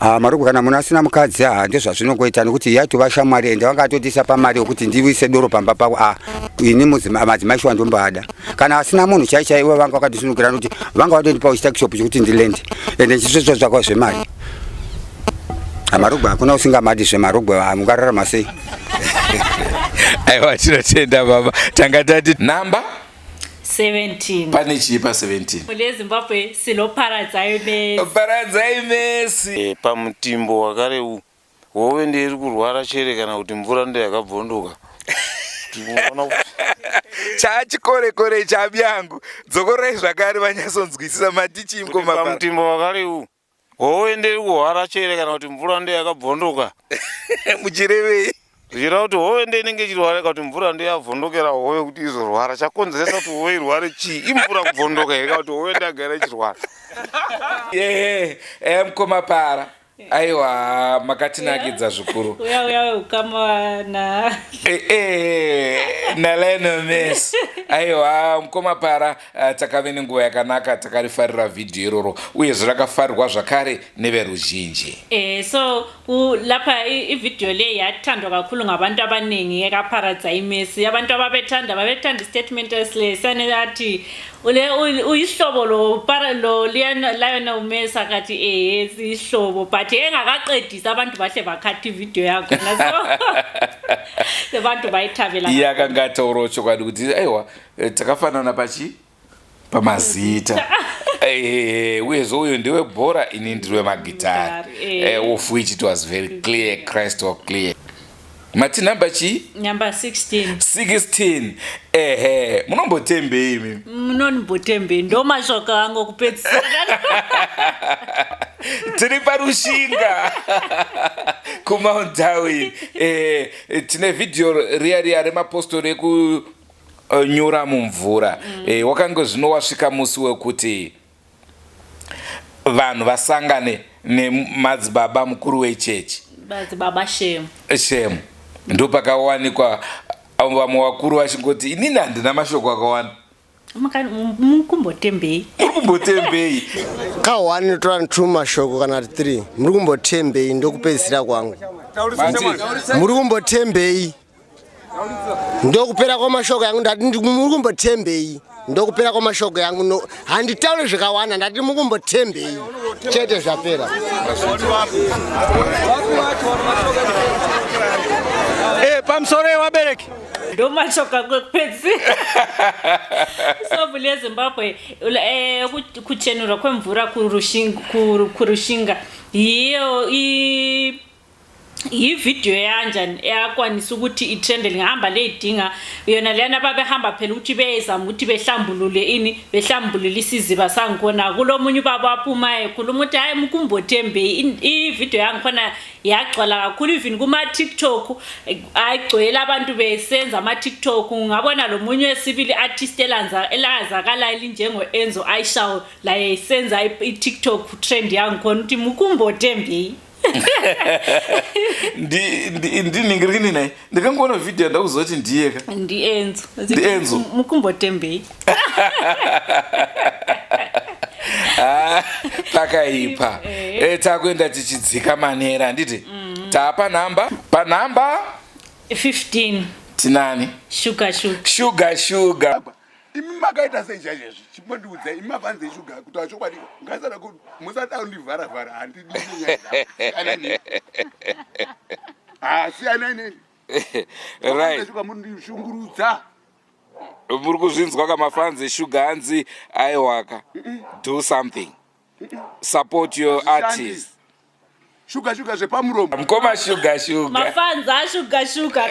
Speaker 8: Ah, marogwe kana munhu asina mukadzi, ha, ndezvazvinongoita, nekuti yaitova shamwari, ende vangatotisa pamari yokuti ndiwise doro pamba pavo. Ah, ini madzimai shuwa ndombaada kana asina munhu chai chai, ivo vanga vakatisunukira, nokuti vanga vatondipawo chituckshop chekuti ndilende, ende ndichisvetsva zvakwa zvemari. Ah, marogwe hakuna usingamadi zvemarogwe. Ah, mungararama sei?
Speaker 3: Aiwa, tinotenda baba. Tanga tati namba
Speaker 4: 17.
Speaker 3: Pane chii pa17?
Speaker 4: LeZimbabwe siloParadzai Mesi.
Speaker 3: Paradzai Mesi.
Speaker 7: Pamutimbo wakare u hove ndeiri kurwara chere kana kuti mvura ndo yakabvondoka? Tinoona kuti
Speaker 3: Chachikorekore chabyangu, dzokorai zvakare vanyatsonzwisisa. Mati chii, mukoma?
Speaker 7: Pamutimbo wakare u hove ndeiri kurwara chere kana kuti mvura ndo yakabvondoka?
Speaker 3: Muchirevei?
Speaker 7: Zvichireva kuti hove ndo inenge ichirwara, kana kuti mvura ndo yabvondokera hove kuti izorwara? Chakonzeresa kuti hove irware chii? Imvura kubvondoka here, kana kuti hove ndo yagara ichirwara?
Speaker 3: Ehe, mukoma Para, aiwa, makatinakidza zvikuru.
Speaker 4: Uya uya weukama na
Speaker 3: naLionel Messi. Aiwa, mukoma Para, takave nenguva yakanaka, takarifarira vhidhiyo iroro, uyezve rakafarirwa zvakare neveruzhinji.
Speaker 4: So lapha ividiyo le yathandwa kakhulu ngabantu abaningi, ekaParadzai Mesi. Abantu ababethanda babethanda istatement esilesane athi ule uyihlobo lo para lo Lionel Messi, akathi eh, siyihlobo, but engakaqedisi abantu bahle bakhatha ividiyo yakhona, so abantu bayithabela.
Speaker 3: Iye akanga ataurawo chokwadi kuti aiwa, takafanana pachi pamazita, uyezve uyu ndewebhora, ini ndiri wemagitari. Of which it was very clear, crystal clear. Mati namba chii?
Speaker 4: Number 16.
Speaker 3: 16, ehe. Munombotembei imi?
Speaker 4: Munonimbotembei, ndo mashoko angu okupedzisira.
Speaker 3: Tiri paRushinga kuMount Darwin. Tine vhidhiyo riya riya remapostori ekunyura mumvura. Wakange zvino wasvika musi wekuti vanhu vasangane nemadzibaba mukuru wechechi.
Speaker 4: Madzibaba Shem.
Speaker 3: Shem. Ndopakawanikwa vamwe vakuru vachingoti, "Inini handina mashoko akawanda."
Speaker 4: Mukumbotembei?
Speaker 3: Muri kumbotembei?
Speaker 9: Ka 1 tora 2 mashoko kana 3. Muri kumbotembei? Ndokupedzisira kwangu. Muri kumbotembei? Ndokupera kwamashoko yangu. Ndati muri kumbotembei? Ndokupera kwamashoko yangu. No, handitauri zvakawanda. Ndati mukumbotembei chete, zvapera.
Speaker 15: Pamusoro yevabereki.
Speaker 4: Ndomashoko ako ekupedzisira. So mhuri yeZimbabwe eh, kuchenurwa kwemvura kurushinga yiyo yividiyo yanjani eyakwanisa ukuthi itrende lingahamba leyidinga yona leyana babehamba phela ukuthi beyezama ukuthi behlambulule ini behlambulule isiziba sangikhona kulomunye ubaba waphuma ekhuluma ukuthi hhayi mkumbothembe ividiyo yangikhona yagcwala kakhulu even kuma-tiktok agcwele abantu besenza ama-tiktok ngabona lo munye wesibili artist elazakalayo elinjengo-enzo aishawo laye esenza i-tiktok trend yangikhona ukuthi mukumbotembei
Speaker 3: ndinhingirini naye ndakangoona vhidhiyo ndakuziva kuti ndiyeka
Speaker 4: ndienzo
Speaker 3: ndienzo
Speaker 4: mukumbotembei
Speaker 3: ah, pakaipa eh. eh, takuenda tichidzika manera handiti mm. taapa nhamba panhamba
Speaker 4: 15
Speaker 3: tinani
Speaker 4: shuga shuga
Speaker 3: shuga shuga
Speaker 10: imi makaita sei chaizvezvi chimbondiudza imi mafanzi eshuga kutaura chokwadi ngasada musada kundivharavhara handidi siyanai neni
Speaker 3: right
Speaker 10: mundishungurudza
Speaker 3: muri kuzvinzwa kamafanzi eshuga hanzi aiwaka do something support your artist
Speaker 10: shuga shuga zvepamuromo
Speaker 3: mukoma shuga shuga
Speaker 4: mafanzi ashuga shuga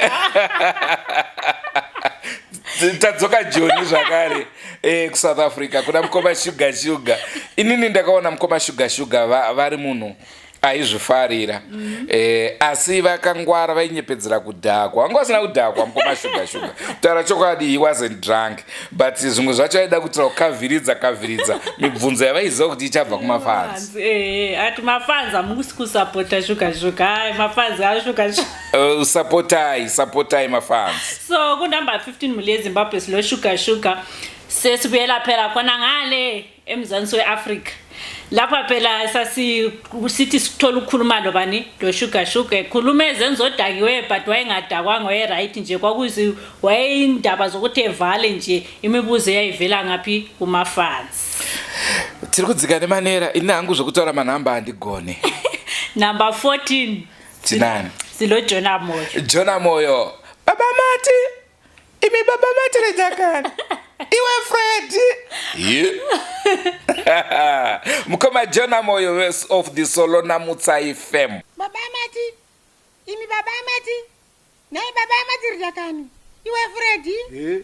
Speaker 3: tadzoka joni zvakare eh, kusouth africa kuna mukoma shuga shuga inini ndakaona mukoma shuga shuga vari munhu aizvifarira mm. eh, asi vakangwara vainyepedzera kudhakwa vanga vasina kudhakwa mukoma shuga shuga kutaura chokwadi he wasn't drunk but zvimwe zvacho aida kuitira kukavhiridza kavhiridza mibvunzo yavaiziva kuti ichabva kumafanzi
Speaker 4: eh, ati mafanzi hamusi kusapota shuga shuga hai mafanzi ashuga shuga
Speaker 3: eh, sapotai sapotai mafanzi
Speaker 4: so kunumber 15 mhuri yezimbabwe silo shuga shuga sesibuyela phela khona ngale emzansi we-afrika lapha phela sasithi sithola ukukhuluma lobani lo sugar sugar ekhuluma ezenza odakiweyo but wayengadakwanga wayeright nje kwakuzi wayeyindaba zokuthi evale nje imibuzo eyayivela ngaphi kumafansi
Speaker 3: tiri kudzika nemanera ini hangu zvekutaura manhamba handigone
Speaker 4: number 14
Speaker 3: tinani
Speaker 4: silo jona moyo
Speaker 3: jona moyo baba mati imi baba matirejakani iwe fredi mukoma jona moyo of the solona mutsai fam
Speaker 19: baba mati imi baba mati nhai baba matirejakani iwe fredi
Speaker 20: eh?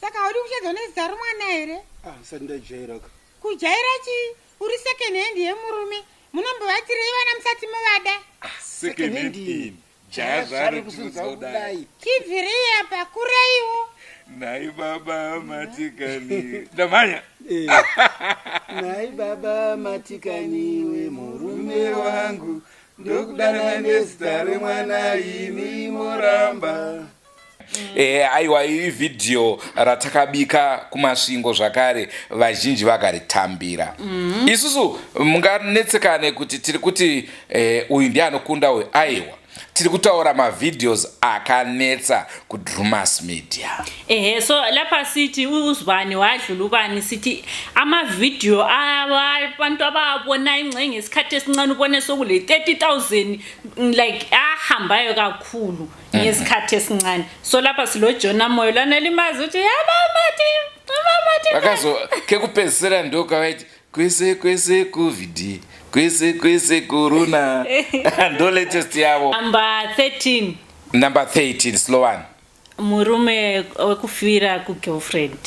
Speaker 19: saka haudi kushedzwa nezita romwana here
Speaker 20: ah, sati ndajairaka
Speaker 19: kujaira chii uri second hand yemurume munombovatirei vana musati muvada
Speaker 20: ah, second hand ini
Speaker 3: Jaya zvaari kusunza kudai.
Speaker 19: Tibvirei apa kuraiwo.
Speaker 3: Nhai baba matikani. Ndamhanya.
Speaker 20: Eh. Nhai baba matikaniwe murume wangu ndokudana nezita remwana imi moramba.
Speaker 3: Eh, aiwa iri vhidhiyo ratakabika kumasvingo zvakare vazhinji vakaritambira mm -hmm. isusu munganetsekane kuti tiri kuti eh, uyu ndiye anokunda uyu aiwa tiri kutaura mavideos akanetsa kudrumas media
Speaker 4: ehe so lapha sithi uzibani wadlula ubani sithi amavidiyo abantu abawabona ingxenye ngesikhathi esincane ubone sokule 30000 like ahambayo kakhulu ngesikhathi esincane so lapha silojona moyo lana limazi ukuthi yabamati abamati
Speaker 3: vakazo kekupedzisira ndokavaiti kwese kwese covid kwese kwese corona ndo latest yavo
Speaker 4: number 13
Speaker 3: number 13 slowan
Speaker 4: murume wekufira kugirlfriend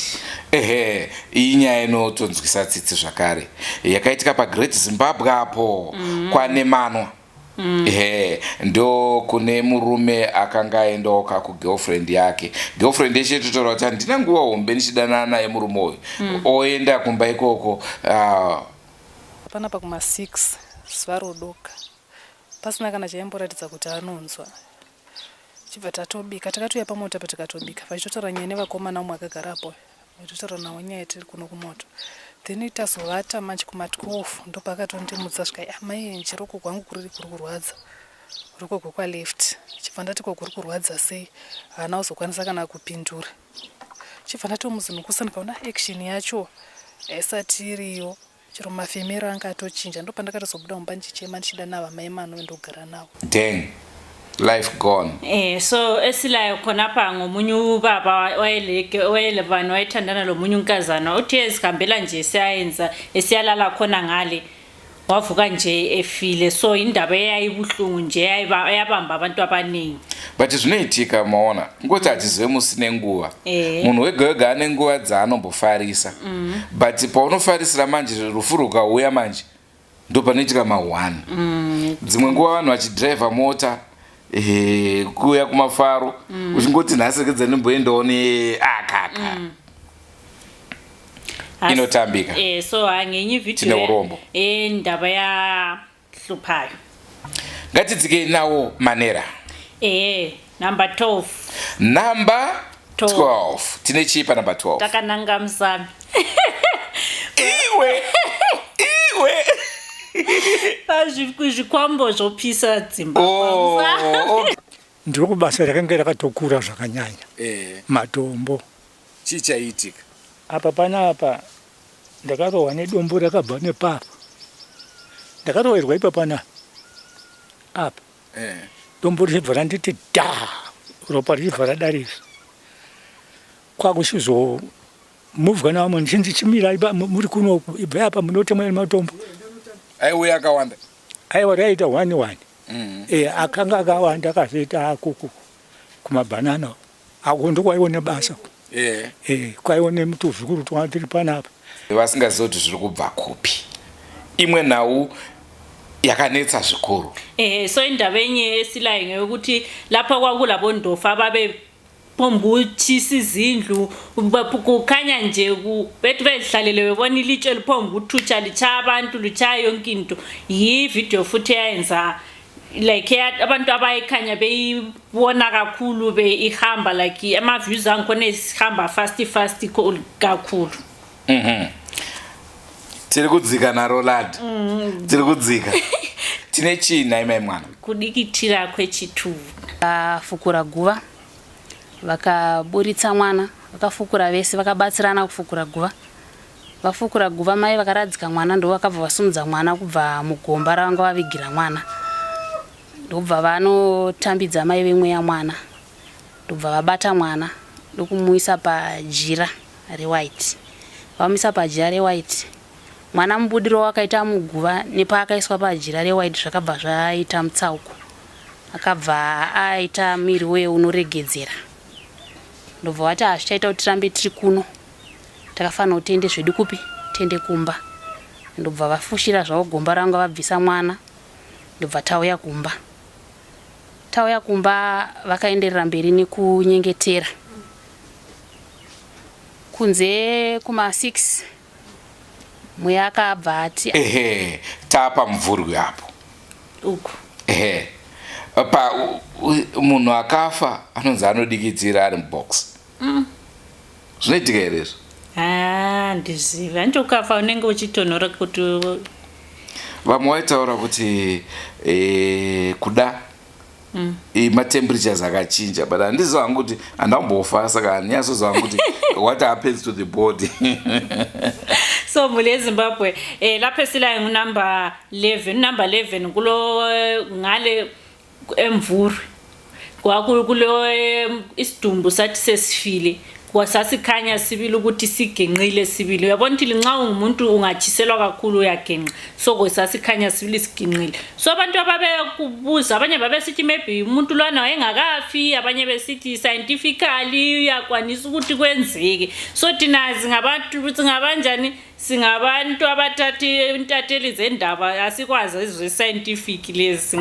Speaker 3: ehe iyi nyaya inotonzwisa tsitsi zvakare yakaitika pagreat zimbabwe apo mm. kwanemanwa Mm. Ehe, ndo kune murume akanga aendawo ka kugirlfriend yake girlfriend yeshe totaura kuti handina nguva hombe ndichidanana naye murume uyu mm. oenda kumba ikoko uh,
Speaker 21: panapa kuma 6 zuva rodoka pasina kana chaimboratidza kuti anonzwa chibva tatobika takatouya pamoto apa tikatobika vachitotaura nyaya nevakomana umwe akagarapo vachitotaura nawo nyaya tiri kuno kumoto then tazovata manje kuma 12 ndopakatondimutsa svika amai ah, enje roko gwangu kuriri kuri kurwadza roko gwekwaleft chibva ndati ko kuri kurwadza sei haana kuzokwanisa kana kupindura chibva ndatomuzunukusa ndikaona action yacho haisati iriyo chero mafemero anga atochinja ndopandakatozobuda mumba ndichichema ndichida nava mai mano ndogara navo
Speaker 3: dang Life gone.
Speaker 4: Eh so esilayo khonapha ngomunye ubaba wayelebani wayethandana lomunye unkazana uthe ezihambela nje siyayenza esiyalala khona ngale wavuka nje efile so indaba eyayibuhlungu nje eyabamba abantu abaningi.
Speaker 3: But zvinoitika maona kungoti hatizive musi nenguva.
Speaker 4: Eh.
Speaker 3: Munhu wega wega ane nguva dzaanombofarisa. But paunofarisira manje rufu rukauya manje ndopanoitika ma1. Dzimwe nguva vanhu vachidhiraivha mota eh, kuuya kumafaro uchingoti nhasi rekedza ndimboendawo neakaka. Inotambika.
Speaker 4: Eh so hangenye
Speaker 3: Tine
Speaker 4: video
Speaker 3: urombo.
Speaker 4: Indaba yahluphayo.
Speaker 3: Ngatidzikei nawo manera.
Speaker 4: Eh number 12.
Speaker 3: Number
Speaker 4: 12.
Speaker 3: 12 tine chii panumber 12?
Speaker 4: Takananga musami.
Speaker 3: Iwe iwe
Speaker 4: Pazvikwambo zvopisa dzimba.
Speaker 3: Oh,
Speaker 1: Ndiro kubasa rakanga rakatokura zvakanyanya.
Speaker 3: Eh.
Speaker 1: Matombo.
Speaker 3: Chii chaiitika?
Speaker 1: Apa panapa ndakarohwa nedombo rakabva nepapa. Ndakaroverwa ipapana apa.
Speaker 3: Eh.
Speaker 1: Dombo richibva randiti dha, ropa richibva radarisa. Kwakuchizomuvwa navamwe ndichinzi chimirai muri kunoku, ibvai apa munotemwa nematombo.
Speaker 3: Aiuya akawanda?
Speaker 1: Aiwa, raita one one. Eh, akanga akawanda akazoita akuku kumabhanana ako ndokwaione basa.
Speaker 3: Eh.
Speaker 1: Eh, kwaione mutuzukuru twanga tiri panapa.
Speaker 3: Vasingazivi kuti zviri kubva kupi. Imwe nhau yakanetsa zvikuru.
Speaker 4: Eh so indaba enye esilayo ngeyokuthi lapha kwakulabondofa ababe phomba izindlu kukhanya nje bethi bezihlalele bebona ilitshe liphomba ukuthutsha litshaya abantu litshaya yonke into. Yi-video futhi eyayenza like abantu abayikhanya beyibona kakhulu beihamba like ama-views angikhona esihamba fast fast kakhulu.
Speaker 3: Tiri kudzika naro lad. Tiri kudzika. Tine chii nhai mai mwana?
Speaker 4: Kudikitira kwechitubu.
Speaker 22: Vakafukura guva, vakaburitsa mwana, vakafukura vese, vakabatsirana kufukura guva. Vafukura guva, mai vakaradzika mwana, ndo vakabva vasumudza mwana kubva mugomba ravanga vavigira mwana, ndobva vanotambidza mai vemweya mwana, ndobva vabata mwana ndokumuisa pajira rewhite. Vamuisa pajira rewhite, mwana mubudiro wakaita muguva nepaakaiswa pajira rewhite zvakabva zvaita mutsauko, akabva aita miri weye unoregedzera. Ndobva vati hazvichaita kuti tirambe tiri kuno, takafanira kuti tiende zvedu kupi, tiende kumba. Ndobva vafushira zvavo gomba ranga vabvisa mwana, ndobva tauya kumba. Tauya kumba vakaenderera mberi nekunyengetera. Kunze kuma 6 mweya akabva ati
Speaker 3: Ehe, tapa mvurwi apo.
Speaker 4: Uku.
Speaker 3: Ehe. Pa munhu akafa anonzi anodikitira ari mubox. Zvinoitika here izvo?
Speaker 4: Ah, ndizivi hanti ukafa unenge uchitonhora kuti
Speaker 3: Vamwe vaitaura kuti kuda matemperatures akachinja, but handiziva hangu kuti handambofa, saka handinyatsoziva hangu kuti what happens to the body.
Speaker 4: So mhuri yeZimbabwe, lapho esilayo ngunumber 11. Number 11 kulo ngale eMvurwi kwakulo isidumbu sathi sesifile kwasasikhanya sibili ukuthi sigenqile sibili. Uyabona ukuthi nxa ungumuntu ungatshiselwa kakhulu uyagenqa, so kwesasikhanya sibili sigenqile. So abantu ababekubuza abanye babesithi maybe umuntu lwana wayengakafi, abanye besithi scientifically uyakwanisa ukuthi kwenzeke. So thina singabantu singabanjani, singabantu abathatha intatheli zendaba, asikwazi ezo-scientific lezi,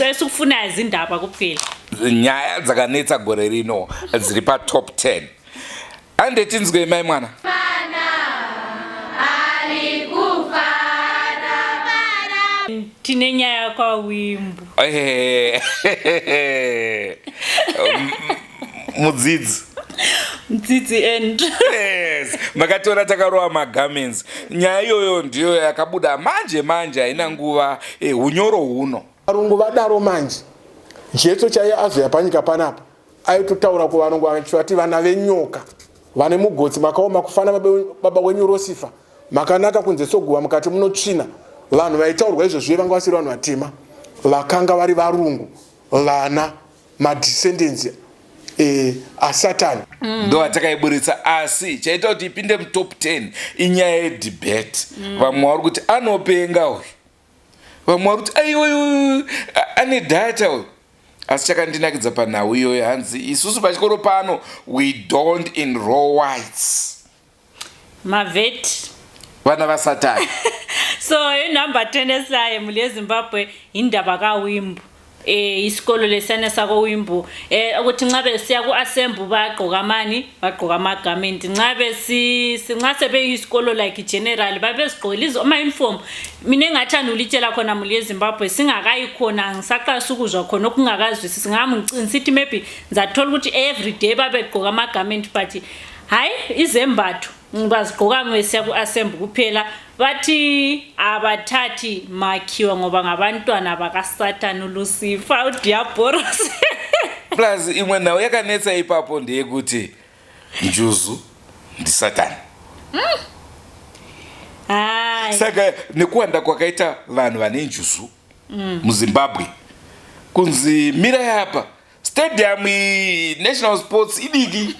Speaker 4: esikufunayo zindaba kuphela.
Speaker 3: Nyaya dzakanetsa gore rino dziri patop 10 ande tinzwei mai mwana.
Speaker 16: Ari kufara.
Speaker 4: Tine nyaya kwawimbu.
Speaker 3: Mudzidzi.
Speaker 4: Mudzidzi and
Speaker 3: Yes, makatora takarova magarments. Nyaya iyoyo ndiyo yakabuda manje manje, haina nguva, unyoro huno.
Speaker 23: Varungu vadaro manje, Jesu chaiye azoya panyika panapa aitotaura kuvarungu achivati vana venyoka vane mugotsi makaoma kufana baba wenyu Rosifa, makanaka kunze soguva, mukati munotsvina. Vanhu vaitaurwa izvozvo vanga vasiri vanhu vatema, vakanga vari varungu. vana madescendants eh, asatani
Speaker 3: mm. ndo atakaiburitsa asi chaita kuti ipinde mutop 10 inyaya yedebate mm. vamwe vari kuti anopenga uyu vamwe vari kuti aiwa ane data uyu asi chakandinakidza panhau iyoyo hanzi isusu pachikoro pano we don't enroll whites
Speaker 4: mavheti
Speaker 3: vana vasatani
Speaker 4: so inumber 10 esilayo emuli yezimbabwe yindaba kawimbo eh isikolo lesiyana sakowimbo eh ukuthi nxa besiya ku-assembly bagqoka amani bagqoka amagamenti nxa besi nxa sebeyisikolo like general babezigqokela ama-uniform mina engathanda ulitshela khona muli yezimbabwe singakayi khona ngisaqalisa ukuzwa khona okungakazwisisi ngami ngicina sithi maybe ngizathola ukuthi every day babegqoka amagamenti but hhayi izembatho bazigqoka besiya ku-assembly kuphela bathi abathathi makhiwa ngoba ngabantwana bakasathane ulusifa udiabhoros
Speaker 3: plus imwe nhau yakanetsa ipapo ndeyekuti njuzu ndisatani mm. saka nekuwanda kwakaita vanhu vane njuzu mm. muzimbabwe kunzi mirai apa stadium iyi national sports idiki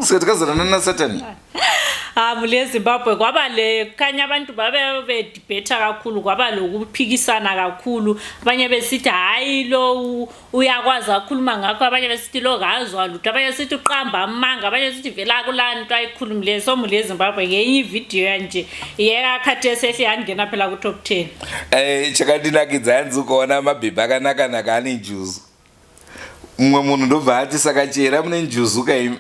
Speaker 3: saka takazarana nasatani
Speaker 4: Ah mule Zimbabwe kwaba le khanya abantu babe bedebate kakhulu kwaba lokuphikisana kakhulu abanye besithi hayi lo uyakwazi akhuluma ngakho abanye besithi lo kazwa lutho abanye besithi uqamba amanga abanye besithi vele akulanto ayikhulumileyo so mule Zimbabwe ngenye ividiyo yanje yeka khathesi ehle yangena phela ku top 10
Speaker 3: eh chakandinakidza hanzi ukaona mabhebhi akanaka naka ane njuzu mumwe munhu ndobva ati saka chera mune njuzu kaimi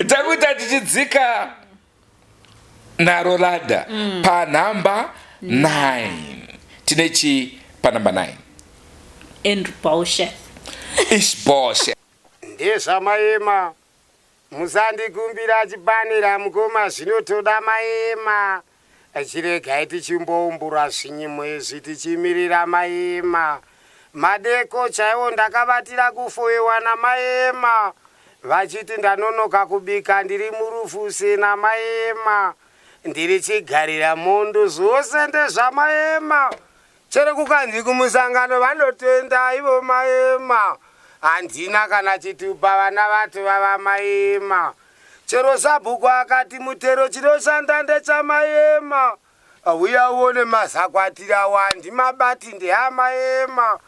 Speaker 3: takuita tichidzika naro ladha mm. panhamba 9 tine chii panhamba 9
Speaker 4: andrew boshe
Speaker 3: ishboshe
Speaker 2: ndezvamaema Musandikumbira chipanera mukoma zvinotoda maema Chiregai tichimboumbura zvinyimo izvi tichimirira maema Madeko chaiwo ndakabatira kufoyewa namaema Vachiti ndanonoka kubika ndiri murufuse namaema Ndiri chigarira mondo zvose ndezvamaema Chero kukanzi kumusangano vanotenda ivo maema handina kana chitupa vana vatova vamaema chero sabhuku akati mutero chinoshanda ndechamaema uya uone mazakwatira awo handimabati ndeamaema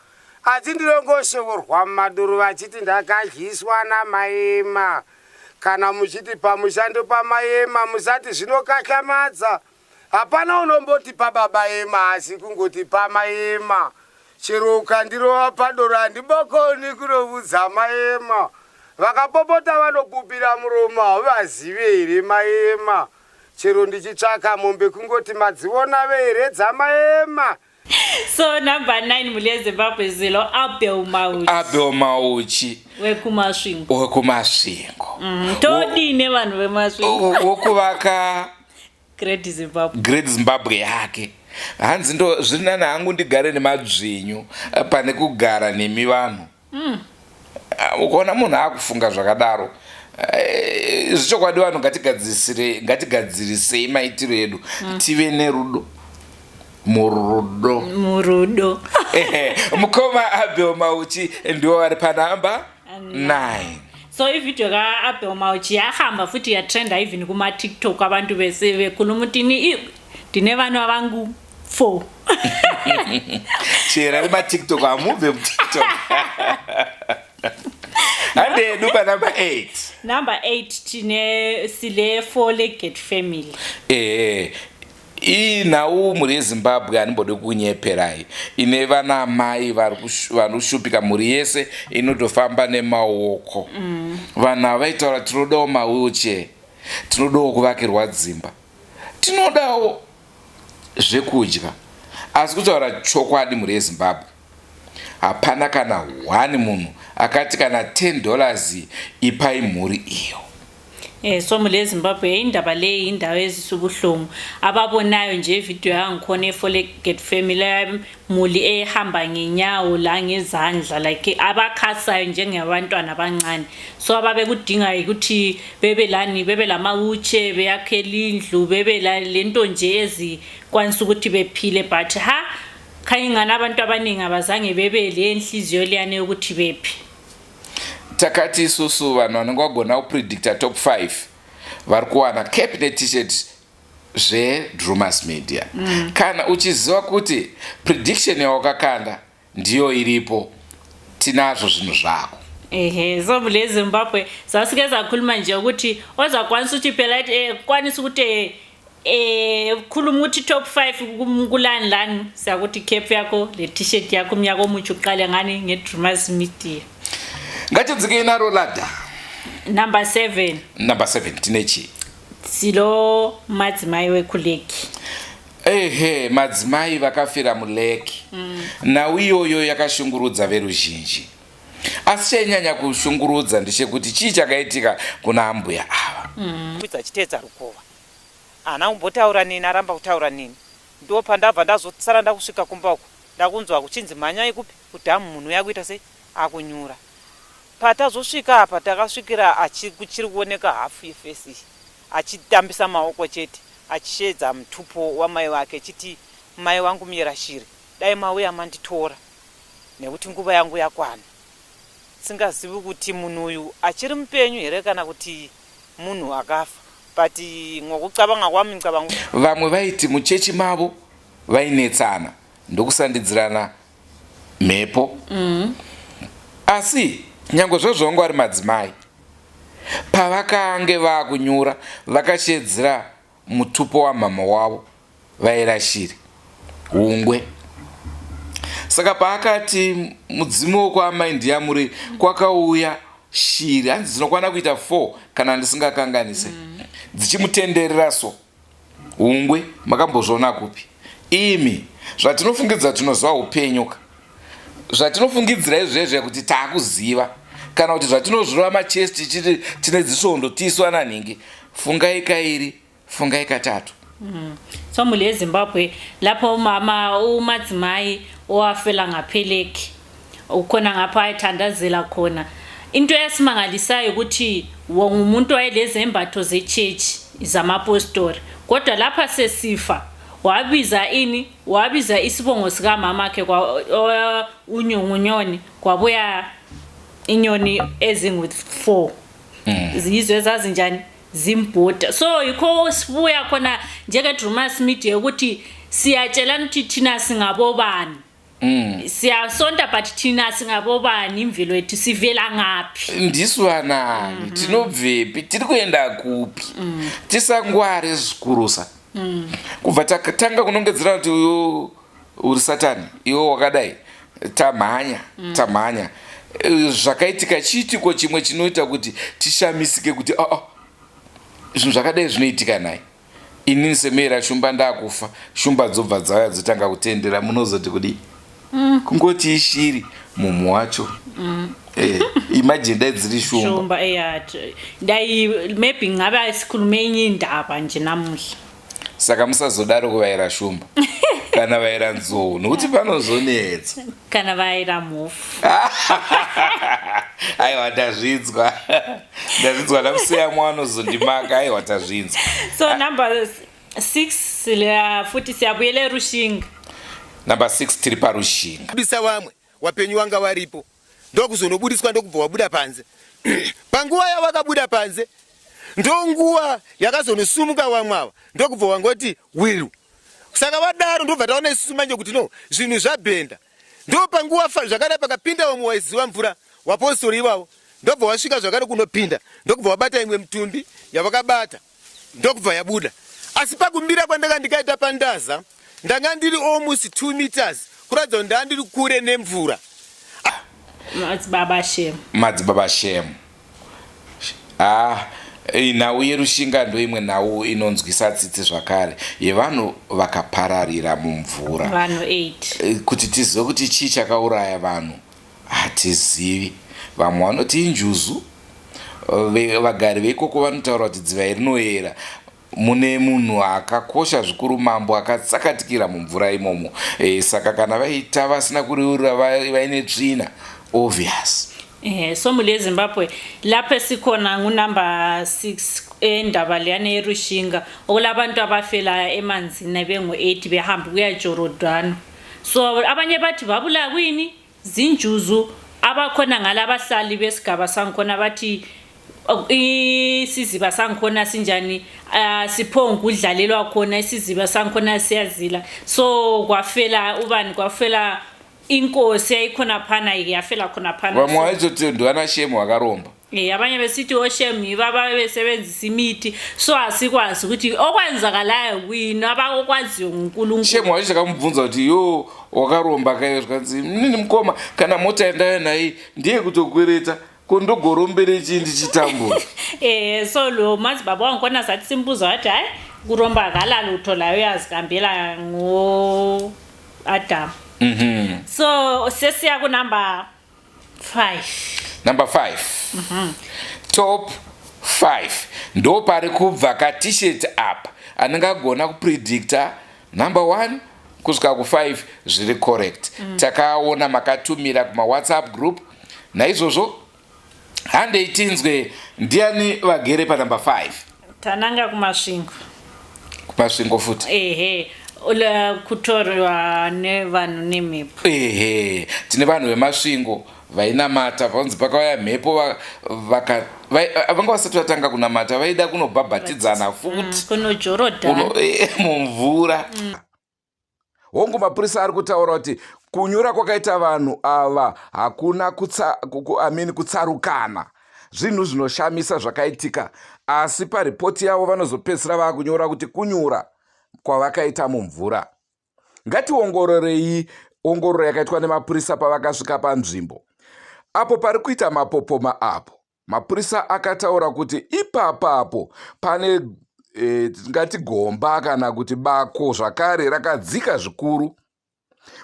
Speaker 2: asi ndinongoshovorwa mumadoro vachiti ndakadyiswa namaema kana muchiti pamushando pamaema musati zvinokahyamadza Hapana unomboti pababa ema asi kungoti pamai ema. Chero ukandirova padoro handibokoni kunovudza mai ema. Vakapopota vanopupira muromo hauvazive here mai ema. Chero ndichitsvaka mombe kungoti madziona here dzamai ema.
Speaker 4: So number 9 mhuri yeZimbabwe zilo Abel Mauchi.
Speaker 3: Abel Mauchi
Speaker 4: wekuMasvingo.
Speaker 3: Wekumasvingo.
Speaker 4: Mm, todii nevanhu veMasvingo?
Speaker 3: Wokuvaka
Speaker 4: Great Zimbabwe.
Speaker 3: Great Zimbabwe yake. Hanzi ndo zviri nani hangu ndigare nemadzvinyu eh, pane kugara nemi vanhu. Mm. Ah, ukaona munhu akufunga zvakadaro eh, zvechokwadi vanhu ngatigadzirisire ngatigadzirisei maitiro edu mm. tive nerudo murudo
Speaker 4: murudo
Speaker 3: mukoma abel mauchi ndiwo vari panhamba 9
Speaker 4: so ivideo ka-abel mauchi yahamba futhi yatrenda even kuma-tiktok abantu bese bekhuluma ukuthi ndine vana vangu 4
Speaker 3: chera rematiktok hamubve mutiktok handedu panumber 8
Speaker 4: number 8 tine sile four-legged family
Speaker 3: ehe Iyi nhau mhuri yeZimbabwe handimbode kunyeperai ine vana amai vanoshupika mhuri yese inotofamba nemaoko mm. Vanhu ava vaitaura tinodawo mawheelchair tinodawo kuvakirwa dzimba tinodawo zvekudya asi kutaura chokwadi mhuri yeZimbabwe hapana kana one munhu akati kana 10 dollars ipai mhuri iyo
Speaker 4: Eh, so mule Zimbabwe indaba le indawo ezisubuhlungu ababonayo nje ivideo yangikhona eFoleget family muli ehamba ngenyawo la ngezandla like abakhasayo njengabantwana abancane so ababekudinga ukuthi bebe lani bebe lamawutshe beyakhela indlu bebe lento nje ezikwanisa ukuthi bephile but ha Khanya ingani abantu abaningi abazange bebe lenhliziyo leyana yokuthi bephi.
Speaker 3: Takati isusu vanhu vanenge vagona kupredicta top 5 vari kuwana cap ne-tshirt zvedrumas media. Kana uchiziva kuti prediction yawakakanda ndiyo iripo, tinazvo zvinhu zvako.
Speaker 4: Ehe, so mule Zimbabwe sasike sakhuluma nje ukuthi ozakwanisa ukuthi phela kwanisa ukuthi khuluma ukuthi top 5 kulani lani, siyakuthi cap yakho le t-shirt yakho, umnyaka omutsha uqale ngani? Nge-Drumas Media.
Speaker 3: Ngatidzikei naro ladder.
Speaker 4: Number 7.
Speaker 3: Number 7 tine chii?
Speaker 4: Silo madzimai wekuleki.
Speaker 3: Ehe, madzimai vakafira muleki. Nhau iyoyo yakashungurudza veruzhinji, asi chainyanya kushungurudza ndechekuti chii chakaitika kuna ambuya ava?
Speaker 6: Kwidza achiteedza rukova, haana kumbotaura neni, aramba kutaura neni. Ndo pandabva ndazosara ndakusvika kumba uku, ndakunzwa kuchinzi mhanyai kupi? Kudhamu, munhu uya akuita sei? Akunyura. Patazosvika apa, takasvikira kuchiri kuoneka hafu yeface iyi, achitambisa maoko chete, achisheedza mutupo wamai vake chiti, "Mai vangu Muyerashiri, dai mauya manditora nekuti nguva yangu yakwana." Singazivi kuti munhu uyu achiri mupenyu here kana kuti munhu akafa, but ngokucabanga kwami ngicabanga
Speaker 3: Vamwe vaiti muchechi mavo vainetsana ndokusandidzirana mhepo. Asi nyange zvozvo vanga vari madzimai, pavakange vaakunyura vakashedzera mutupo wamhama wavo vairashiri hungwe. Saka paakati mudzimu wokwaamai ndiyamuri, kwakauya shiri, hanzi dzinokwana kuita 4 kana ndisingakanganise, dzichimutenderera. So hungwe makambozviona kupi imi? Zvatinofungidzira tinoziva upenyu ka, zvatinofungidzira izvezve kuti taakuziva, kana kuti zvatinozvirova machest tichiti tine dzisvondo tisu ananhingi, fungai kairi, fungai katatu.
Speaker 4: So mhuri yeZimbabwe, lapho umama umadzimai owafela ngapheleki ukhona ngapho ayethandazela khona, into eyasimangalisayo ukuthi ngumuntu wayelezembatho zechechi zamapostori, kodwa lapha sesifa wabiza ini? Wabiza isibongo sikamamakhe uNyongunyoni, kwabuya inyoni ezingu-4. Yizo ezazinjani? Zimbhoda. So yikho sibuya khona njenge-Drumas Media ukuthi siyatshelana ukuthi thina singabobani. Siyasonta, but thina singabobani? Imvelo yethu, sivela ngaphi?
Speaker 3: Ndisu vanani? Tinobvepi? Tiri kuenda kupi? Tisangware zvikurusa kubva tatanga kunongedzera kuti uyu uri satani, iwe wakadai. Tamhanya, tamhanya. Zvakaitika chiitiko chimwe chinoita kuti tishamisike kuti aa, zvinhu zvakadai zvinoitika nai? Inini semera shumba ndakufa, shumba dzobva dzauya dzotanga kutendera, munozoti kudii? Kungoti ishiri mumhu wacho. Imagine dai dziri shumba.
Speaker 4: Shumba eya, dai maybe ngabe sikhulume enye indaba nje namuhla.
Speaker 3: Saka musazodaro kuvayira shumba kana vayira nzou, nokuti panozonetsa.
Speaker 4: Kana vayira mhofu.
Speaker 3: Aiwa, ndazvinzwa, ndazvinzwa. Namuseyamwa anozondimaka. Aiwa, tazvinzwa.
Speaker 4: So number 6 futhi siyabuyela eRushinga.
Speaker 3: Number 6, tiri paRushinga.
Speaker 11: Budisa vamwe wapenyu wanga varipo, ndokuzonobudiswa, ndokubva wabuda panze. Panguva yavakabuda panze, ndonguva yakazonosumuka vamwe ava, ndokubva wangoti wiru. Saka vadaro, ndobva taona isusu manje kuti no, zvinhu zvabhenda. Ndo panguva zvakadai pakapinda vamwe waiziva mvura, wapostori ivavo, ndobva wasvika zvakare kunopinda, ndokubva wabata imwe mutumbi yavakabata, ndokubva yabuda. Asi pakumira kwandanga ndikaita pandaza, ndanga ndiri almost 2 meters, kuratidza kuti ndanga ndiri kure nemvura.
Speaker 4: Madzibaba Shem.
Speaker 3: Madzibaba Shem. Ah, nhau yeRushinga ndoimwe nhau inonzwisa tsitsi zvakare, yevanhu vakapararira mumvura.
Speaker 4: Vanhu 8.
Speaker 3: Kuti tizive kuti chii chakauraya vanhu hatizivi. Vamwe vanoti injuzu. Vagari veikoko vanotaura kuti dziva rinoyera, mune munhu akakosha zvikuru, mambo akatsakatikira mumvura imomo. Saka kana vaita vasina kuriurira, vaine tsvina, obvious.
Speaker 4: So mhuri yeZimbabwe, lapho esikhona ngunumber 6 endaba leyana yeRushinga, okulabantu abafela emanzini bengu-8 behamba kuya Jorodhani. So abanye bathi babulawa kuyini? Zinjuzu. Abakhona ngala abahlali besigaba sangikhona bathi isiziba sangikhona sinjani, siphonga ukudlalelwa khona, isiziba sangikhona siyazila. So kwafela ubani? Kwafela inkosi yayikhona phana, yafela khona phana.
Speaker 3: Vamwe vaitoti ndiwana Shemu wakaromba.
Speaker 4: Abanye besithi oShem yibo ababesebenzisa imithi, so asikwazi ukuthi okwenzakalayo kuyini, abakwaziyo nguNkulunkulu.
Speaker 3: Shemu wacho takamubvunza kuti yo wakaromba kaiyo, zvikanzi nini mukoma, kana mota yandauya nayi ndiye kutokwereta, ko ndogorombere chii ndichitambura?
Speaker 4: So lo madzibaba wangikhona sathi simbuza, wathi hayi, kuromba akala lutho layo, uyazihambela ngo-Adam. So sesiya kunumber 5.
Speaker 3: Number 5. Top 5 ndo pari kubva kaT-shirt apa. Anenge agona kupredicta number 1 kusvika ku5 zviri correct. Takaona makatumira kumawhatsapp group, naizvozvo handei tinzwe ndiani vagere panumber 5.
Speaker 4: Tananga kuMasvingo.
Speaker 3: KuMasvingo futi?
Speaker 4: Ehe, kutorwa nevanhu nemhepo.
Speaker 3: Ehe, tine vanhu veMasvingo vainamata, vanzi pakauya mhepo vanga vasati vatanga kunamata, vaida kunobhabhatidzana futi.
Speaker 4: Kunojorodhani.
Speaker 3: Mumvura. Hongu, mapurisa ari kutaura kuti kunyura kwakaita vanhu ava hakuna I mean, kutsarukana, zvinhu zvinoshamisa zvakaitika, asi paripoti yavo vanozopedzisira vaakunyora kuti kunyura kwavakaita mumvura. Ngationgororei ongororo yakaitwa nemapurisa pavakasvika panzvimbo apo pari kuita mapopoma. Apo mapurisa akataura kuti ipapapo pane tingati gomba kana kuti bako zvakare rakadzika zvikuru.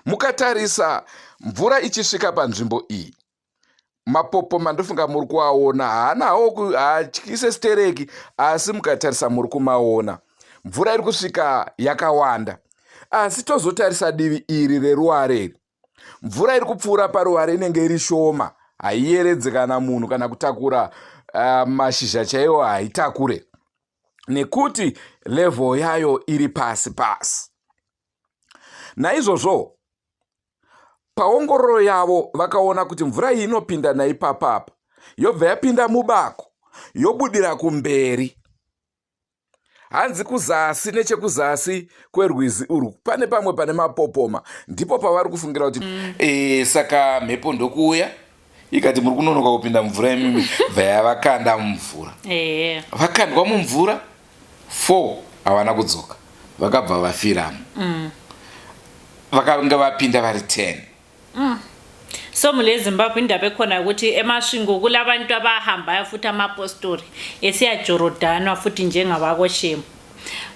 Speaker 3: Mukatarisa mvura ichisvika panzvimbo iyi, mapopoma ndofunga muri kuaona, haana hawo, haatyise stereki, asi mukatarisa muri kumaona, mvura iri kusvika yakawanda. Asi tozotarisa divi iri reruware iri, mvura iri kupfuura paruware inenge iri shoma, haiyeredze kana munhu kana kutakura mashizha chaiwo haitakure, nekuti level yayo iri pasi pasi. Naizvozvo paongororo yavo vakaona kuti mvura iyi inopinda naipapapa, yobva yapinda mubako, yobudira kumberi. Hanzi kuzasi, nechekuzasi kwerwizi urwu pane pamwe pane mapopoma, ndipo pavari kufungira kuti saka mhepo ndokuuya ikati muri kunonoka kupinda mumvura imimi, bva yavakanda mumvura. Vakandwa mumvura 4 havana kudzoka, vakabva vafiramo. Vakanga vapinda vari 10.
Speaker 4: So mule Zimbabwe indaba ekhona ukuthi eMasvingo kulabantu abahambayo futhi, amapostori esiyajorodhanwa futhi njengabakoshemu,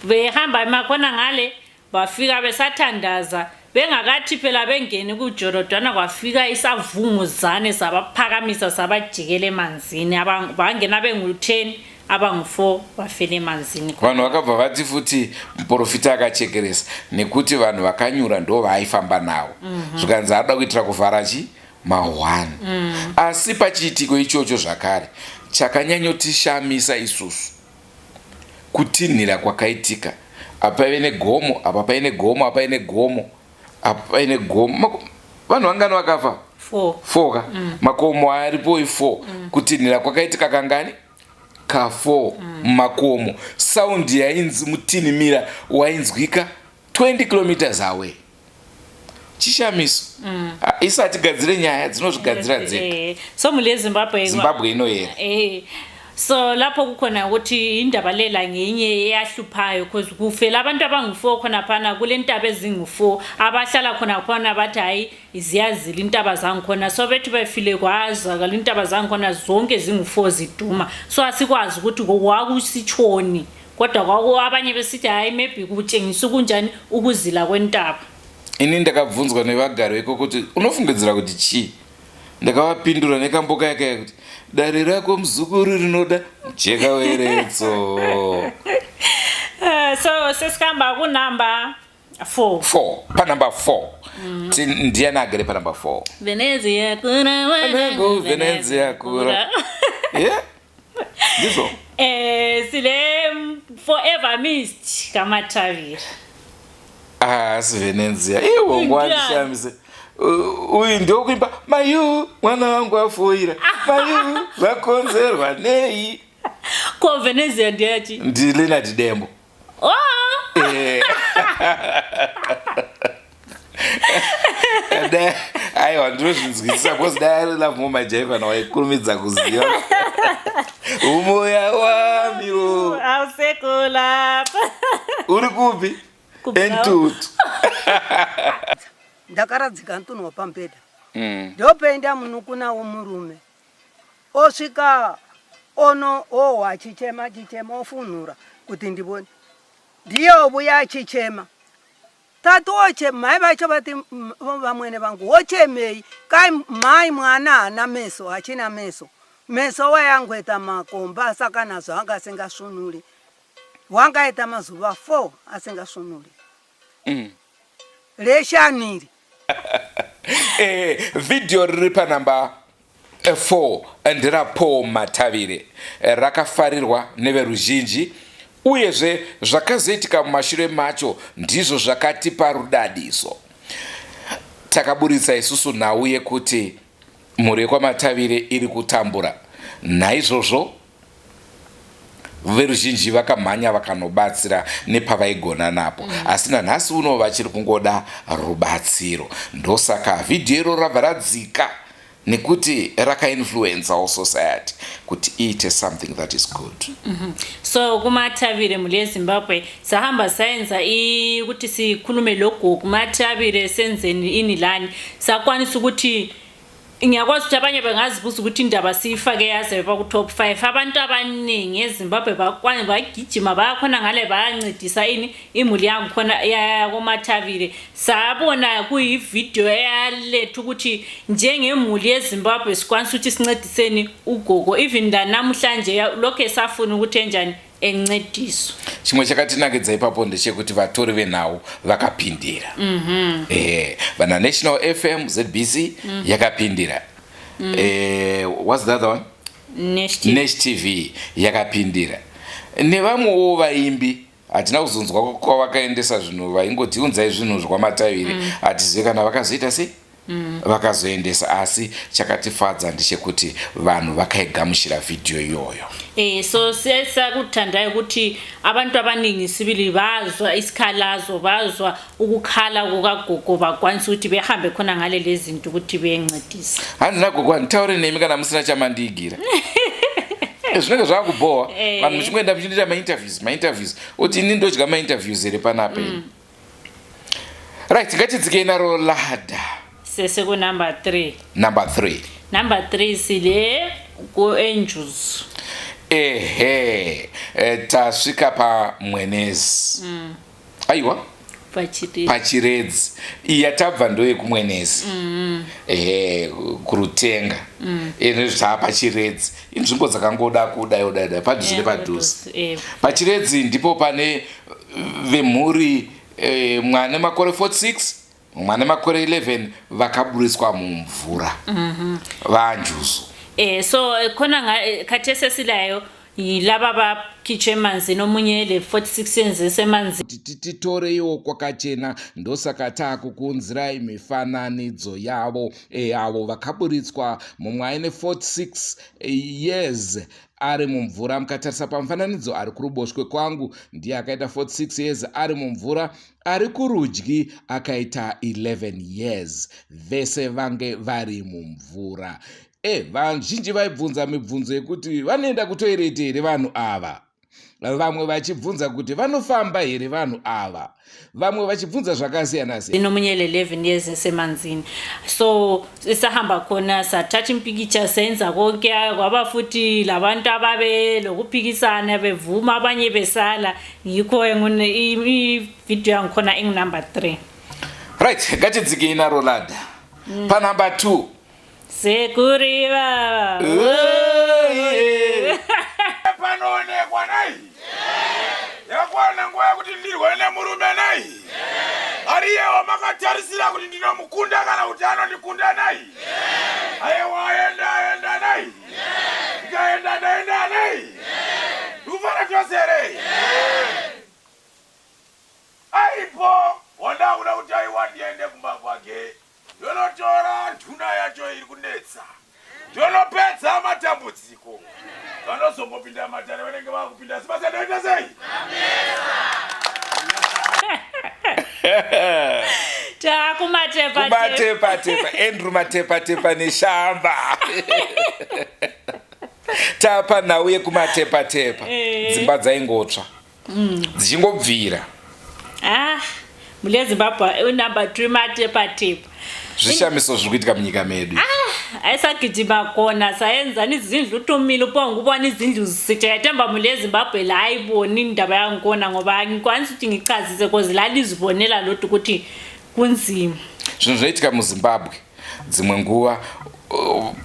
Speaker 4: behamba emakhona ngale, bafika besathandaza, bengakathi phela bengene kujorodwana, kwafika isavunguzane sabaphakamisa, sabajikela emanzini. Bangena bengu-10, abangu-4 bafela emanzini.
Speaker 3: Vanhu vakabva vati futi muprofita akachekeresa, nekuti vanhu vakanyura ndo vaaifamba navo. Zvikanzi arida kuitira kuvhara chi ma1. Asi pachiitiko ichocho zvakare chakanyanyotishamisa isusu kutinhira kwakaitika. Apa paive negomo, apa paine gomo, apa paine gomo, apa paine gomo. Vanhu vangani vakafa?
Speaker 4: 4.
Speaker 3: 4 ka. Makomo aripo i4. Kutinhira kwakaitika kangani? Ka4 mumakomo. Sound yainzi mutinhimira wainzwika 20 kilometers away. Chishamiso. Ah, isati gadzire nyaya dzinozvigadzira dzega.
Speaker 4: So mule Zimbabwe.
Speaker 3: Zimbabwe inoyera.
Speaker 4: So lapho kukhona ukuthi indaba lela ngenye eyahluphayo, cause kufela abantu abangu-4 khonaphana kule ntaba ezingu-4 abahlala khona khona, bathi hayi, ziyazila intaba zangikhona. So bethi befile, kwazakala intaba zangikhona zonke zingu-4 ziduma. So asikwazi ukuthi kwakusitshoni, kodwa kwaku abanye besithi hayi, maybe kutshengisa ukunjani ukuzila kwentaba.
Speaker 3: Ini ndakabvunzwa nevagari veko kuti unofungidzira kuti chii, ndakavapindura nekamboka yakaya kuti dare rako muzukuru rinoda mucheka weretso.
Speaker 4: So sesihamba kunumber 4.
Speaker 3: 4, panumber 4. Ndiani agere panumber 4?
Speaker 4: Venezia kura.
Speaker 3: Wanangu, Venezia kura. Yeah, ndizvo.
Speaker 4: Sile Forever Mist kaMatavira.
Speaker 3: Haasi Venenzia. Iwo ngwandishamise. Uyu ndokuimba mayu mwana wangu afoira. Mayu zvakonzerwa nei?
Speaker 4: Ko Venezia ndiyachi?
Speaker 3: Ndi Leonard Dembo.
Speaker 4: Oh!
Speaker 3: Eh. Aiwa ndinozvinzwisisa because dai ari love more majaiva waikurumidza kuziva umoya wamiwo
Speaker 4: ausekulapa
Speaker 3: uri kupi entutu
Speaker 5: ndakaradzika ntunhu wapambhedha ndopaenda munukuna womurume osvika ono owa achichema achichema ofunhura kuti ndivone ndiye ovuya achichema tati oche mai vacho vati vamwene vangu wochemei kai mai mwana haana meso hachina meso meso wayangoita makomba saka nazvo anga asingasvunuri wangaita mazuva 4 asingasvunuri reshaniri
Speaker 3: Vhidhiyo riri panamba 4 nderaPaul Matavire rakafarirwa neveruzhinji uyezve zvakazoitika mumashure macho ndizvo zvakatipa rudadiso. Takaburitsa isusu nhau yekuti mhuri yekwaMatavire iri kutambura naizvozvo veruzhinji vakamhanya vakanobatsira nepavaigona napo asi nanhasi uno vachiri kungoda rubatsiro. Ndosaka vhidhiyo iro rabva radzika nekuti rakainfluencawo society kuti iite something that is good.
Speaker 4: So kuMatavire mhuri yeZimbabwe sahamba sayenza ukuthi sikhulume logogo kuMatavire senzeni ini lani sakwanisa ukuthi ngiyakwazi ukuthi abanye bengazibuza ukuthi indaba siyifake yaze ku-top 5 abantu abaningi eZimbabwe bagijima bayakhona ngale bayancedisa ini imuli yangikhona yakoMathavire. Sabona kuyividiyo eyaletha ukuthi njengemuli yeZimbabwe sikwanisa ukuthi sincediseni ugogo even lanamhlanje lokhu esafuna ukuthi enjani encediswe.
Speaker 3: Chimwe chakatinakidza ipapo ndechekuti vatori venhau vakapindira. Vana National FM, ZBC yakapindira. What's the other one?
Speaker 4: Nash TV.
Speaker 3: Nash TV yakapindira. Nevamwewo vaimbi hatina kuzonzwa kwavakaendesa zvinhu, vaingoti unzai zvinhu zvekwaMatavire. Hatizivi kana vakazoita sei vakazoendesa, asi chakatifadza ndechekuti vanhu vakaigamuchira vhidhiyo iyoyo.
Speaker 4: So sesakuthandayo ukuthi abantu abaningi sibili bazwa isikhalazo, bazwa ukukhala kukagogo, bakwanisa ukuthi behambe khona ngale lezinto ukuthi bencedise.
Speaker 3: Hanzi nagogo, handitaure nemi kana musina chamandiigira. Zvinenge zvakubhowa vanhu muchingoenda muchindoita mainterviews mainterviews, uti ini ndodya mainterviews here panapa ini? Right, ngatidzikei naro ladder.
Speaker 4: Sesikunumber 3.
Speaker 3: Number 3.
Speaker 4: Number 3 sile ku-Enjuzu.
Speaker 3: Ehe, tasvika paMwenezi. Aiwa,
Speaker 4: Pachiri
Speaker 3: Pachiredzi. Iyi yatabva ndoyekumwenezi. Ehe, kuRutenga. Ine zvaa pachiredzi, inzvimbo dzakangoda kudai dai dai padhuze nepadhuze. Pachiredzi ndipo pane vemhuri mwana makore 46, mwana makore 11 vakaburiswa mumvura vanjuzu.
Speaker 4: So khona khathesi esilayo yilaba bakhitshwe emanzini, omunye le 46 years esemanzini.
Speaker 3: Kuti titoreiwo kwakachena, ndosaka taakukuunzirai mifananidzo yavo avo vakaburitswa, mumwe aine 46 years ari mumvura. Mukatarisa pamufananidzo ari kuruboshwe kwangu ndiye akaita 46 years ari mumvura, ari kurudyi akaita 11 years. Vese vange vari mumvura. Vazhinji vaibvunza mibvunzo yekuti vanoenda kutoireti here vanhu ava, vamwe vachibvunza kuti vanofamba here vanhu ava, vamwe vachibvunza zvakasiyana siyana.
Speaker 4: Omunye le 11 years esemanzini. So sahamba khona sathatha impikitsha senza konke, kwaba futhi labantu ababe lokuphikisana bevuma abanye besala. Yikho ividiyo yangikhona ingunumber 3.
Speaker 3: Right, ngatidzikei naro ladder panumber 2.
Speaker 4: Sekuri baba.
Speaker 10: Panoonekwa nai yakwana nguva yekuti ndirwe nemurume nai ariyewa makatarisira kuti ndinomukunda kana kuti anondikunda nai. Aiwa, aenda aenda nai, ndikaenda ndaenda nai, ndikufara chose here? Aipo.
Speaker 12: Dambudziko. Vanozongopinda matare vanenge vakupinda asi basa ndoita sei?
Speaker 4: Takumatepa
Speaker 3: kumatepatepa Andrew Matepatepa neshamba. Tapa nhau yekumatepatepa.
Speaker 4: Eh.
Speaker 3: Dzimba dzaingotsva. Dzichingobvira.
Speaker 4: Ah, mule Zimbabwe unumber 3 matepatepa.
Speaker 3: Zvishamiso zviri kuitika munyika medu.
Speaker 4: Ah, ayisagijima khona sayenzani izindlu utumile uphonga ubona izindlu zisitsha yathemba mule Zimbabwe la ayiboni indaba yangikhona ngoba angikwanisi ukuthi ngichazise cause lalizibonela lodwa ukuthi kunzima.
Speaker 3: Zvinhu zvinoitika muZimbabwe dzimwe nguva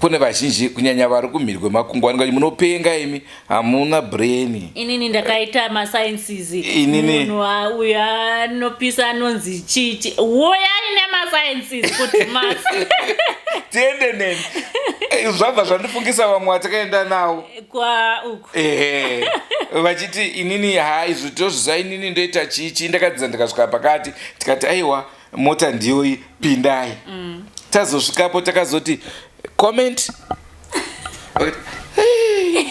Speaker 3: kune vazhinji kunyanya vari kumhiri kwemakungwa vanenge vachiti munopenga imi hamuna brain.
Speaker 4: Inini ndakaita masciences.
Speaker 3: Inini.
Speaker 4: Munhu uyo anopisa anonzi chichi. Uyai nemasciences kuti mas.
Speaker 3: Tiende neni. Zvabva zvandifungisa vamwe vatakaenda navo.
Speaker 4: Kwa uku.
Speaker 3: Ehe. Vachiti inini ha izvi tozviziva inini ndoita chii chii ndakadzidza ndikasvika pakati tikati aiwa mota ndiyoyi pindai. Tazosvikapo takazoti comment. Vakati, "Hey,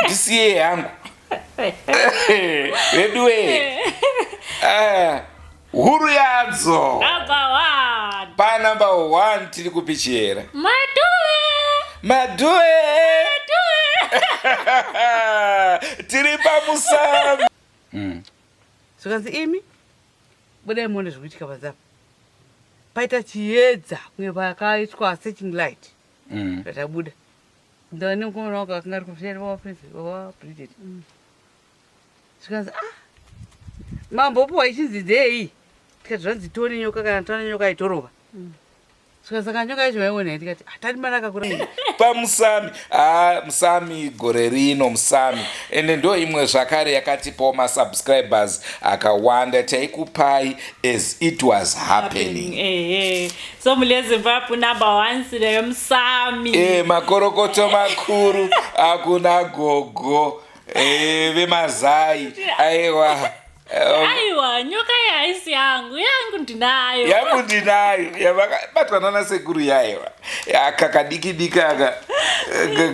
Speaker 3: ndisiye hangu." Veduwe. Ah, huru yadzo.
Speaker 4: Number 1.
Speaker 3: Pa number 1 tiri kupichera.
Speaker 4: Madhuve.
Speaker 3: Madhuve. Tiri pamusami.
Speaker 13: Zvikanzi imi budai muone zviri kuitika panze apa. Paita chiedza kunge pakaitwa searching light. Tabuda. Ndava nemukomana wangu akanga ari kufushira baba Prince, baba Bridget. Zvikanzi ah mambopuwa ichinzi dzei? Tikati zvanzi tione nyoka kana taona nyoka itorova. Zvikanzi saka nyoka yacho maiona here? Tikati ah tadi mari akakura.
Speaker 3: Pamusami ah, musami gore rino musami ende ndo imwe zvakare yakatipawo masubscribers akawanda taikupai as it was happening.
Speaker 4: Ehe. So mule Zimbabwe number 1 sileyo musami.
Speaker 3: Makorokoto makuru akuna gogo vemazai aiwa.
Speaker 4: Aiwa nyoka iyi haisi yangu, yangu ndinayo.
Speaker 3: Yangu ndinayo yavakabatwa nana sekuru yaiwa aka kadiki diki aka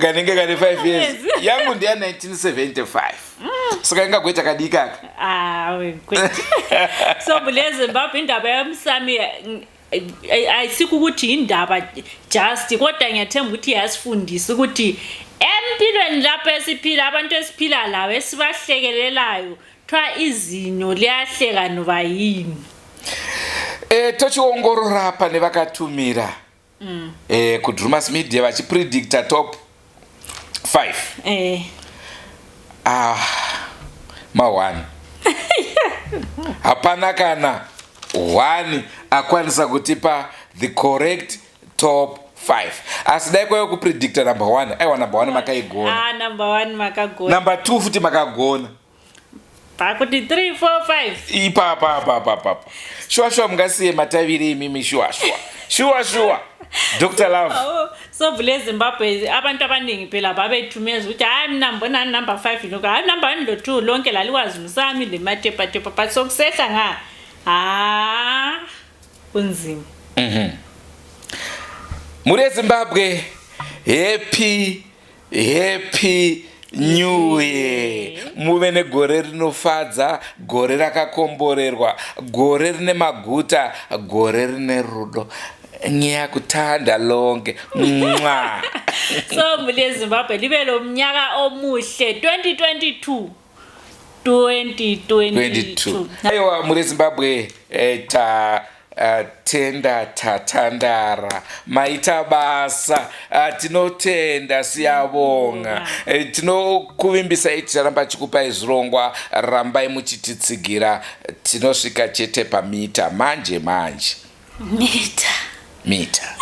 Speaker 3: kanenge kane 5 years. Yangu ndeya 1975. Saka ingagoita kadiki aka.
Speaker 4: Ah, kwete. So mule Zimbabwe indaba yomsami ayisikho ukuthi indaba just kodwa ngiyathemba ukuthi yasifundisa ukuthi empilweni lapho esiphila abantu esiphila labo esibahlekelelayo kuthiwa izinyo liyahleka noba yini.
Speaker 3: Tochiongorora pane vakatumira kuDrumas Media vachipredicta top 5. Ah, ma 1. Hapana kana 1 akwanisa kutipa the correct top 5. Asi dai kwaive kupredicta number 1, aiwa number 1 makaigona.
Speaker 4: Ah, number 1 makagona.
Speaker 3: Number 2 futi makagona.
Speaker 4: Pakuti 3 4 5.
Speaker 3: Ipapa apa apa apa. Shuwa shuwa mungasiye mataviri imimi shuwa shuwa. Shuwa shuwa. Dr. Love.
Speaker 4: Oh, so vule Zimbabwe abantu abaningi phela babethumeza ukuthi hayi mina ngibona number 5 lokho hayi number 1 lo 2 lonke lalikwazi umsami le matepa tepa but sokusehla nga ah kunzima.
Speaker 3: Mhuri yeZimbabwe, happy happy new year. Muve negore rinofadza, gore rakakomborerwa, gore rine maguta, gore rine rudo. Ngiyakuthanda lonke. Mwa.
Speaker 4: So mhuri yeZimbabwe libe lo mnyaka omuhle 2022. 2022.
Speaker 3: Aiwa mhuri yeZimbabwe ta tenda tatandara maita basa tinotenda siyabonga tinokuvimbisai ticharamba chikupai zvirongwa rambai muchititsigira tinosvika chete pamita manje manje
Speaker 4: mita
Speaker 3: mita.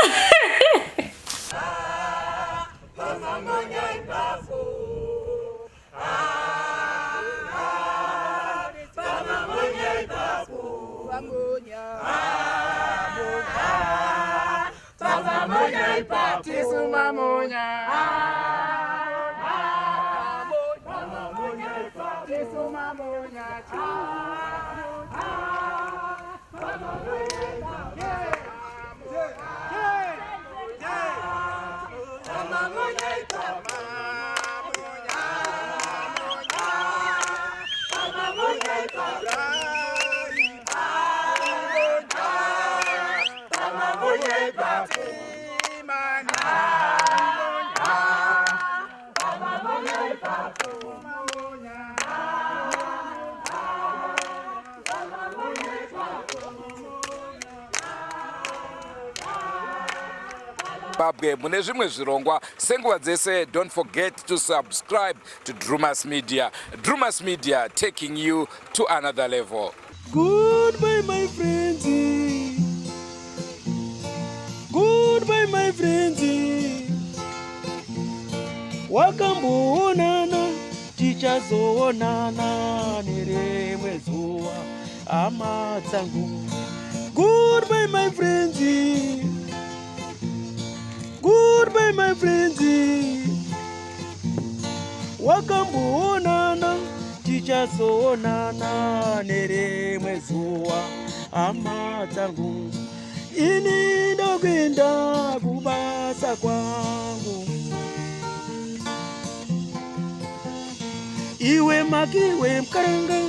Speaker 3: muZimbabwe mune zvimwe zvirongwa. Senguva dzese, don't forget to subscribe to Drumas Media. Drumas Media taking you to another level.
Speaker 14: Goodbye my friends. Goodbye my friends. Wakamboonana tichazoonana nerimwe zuva hama dzangu. Goodbye my friends. Goodbye my friends. Wakamboonana tichazoonana nerimwe zuva hama dzangu. Ini ndokuenda kubasa kwangu. Iwe makiwe mkaranga.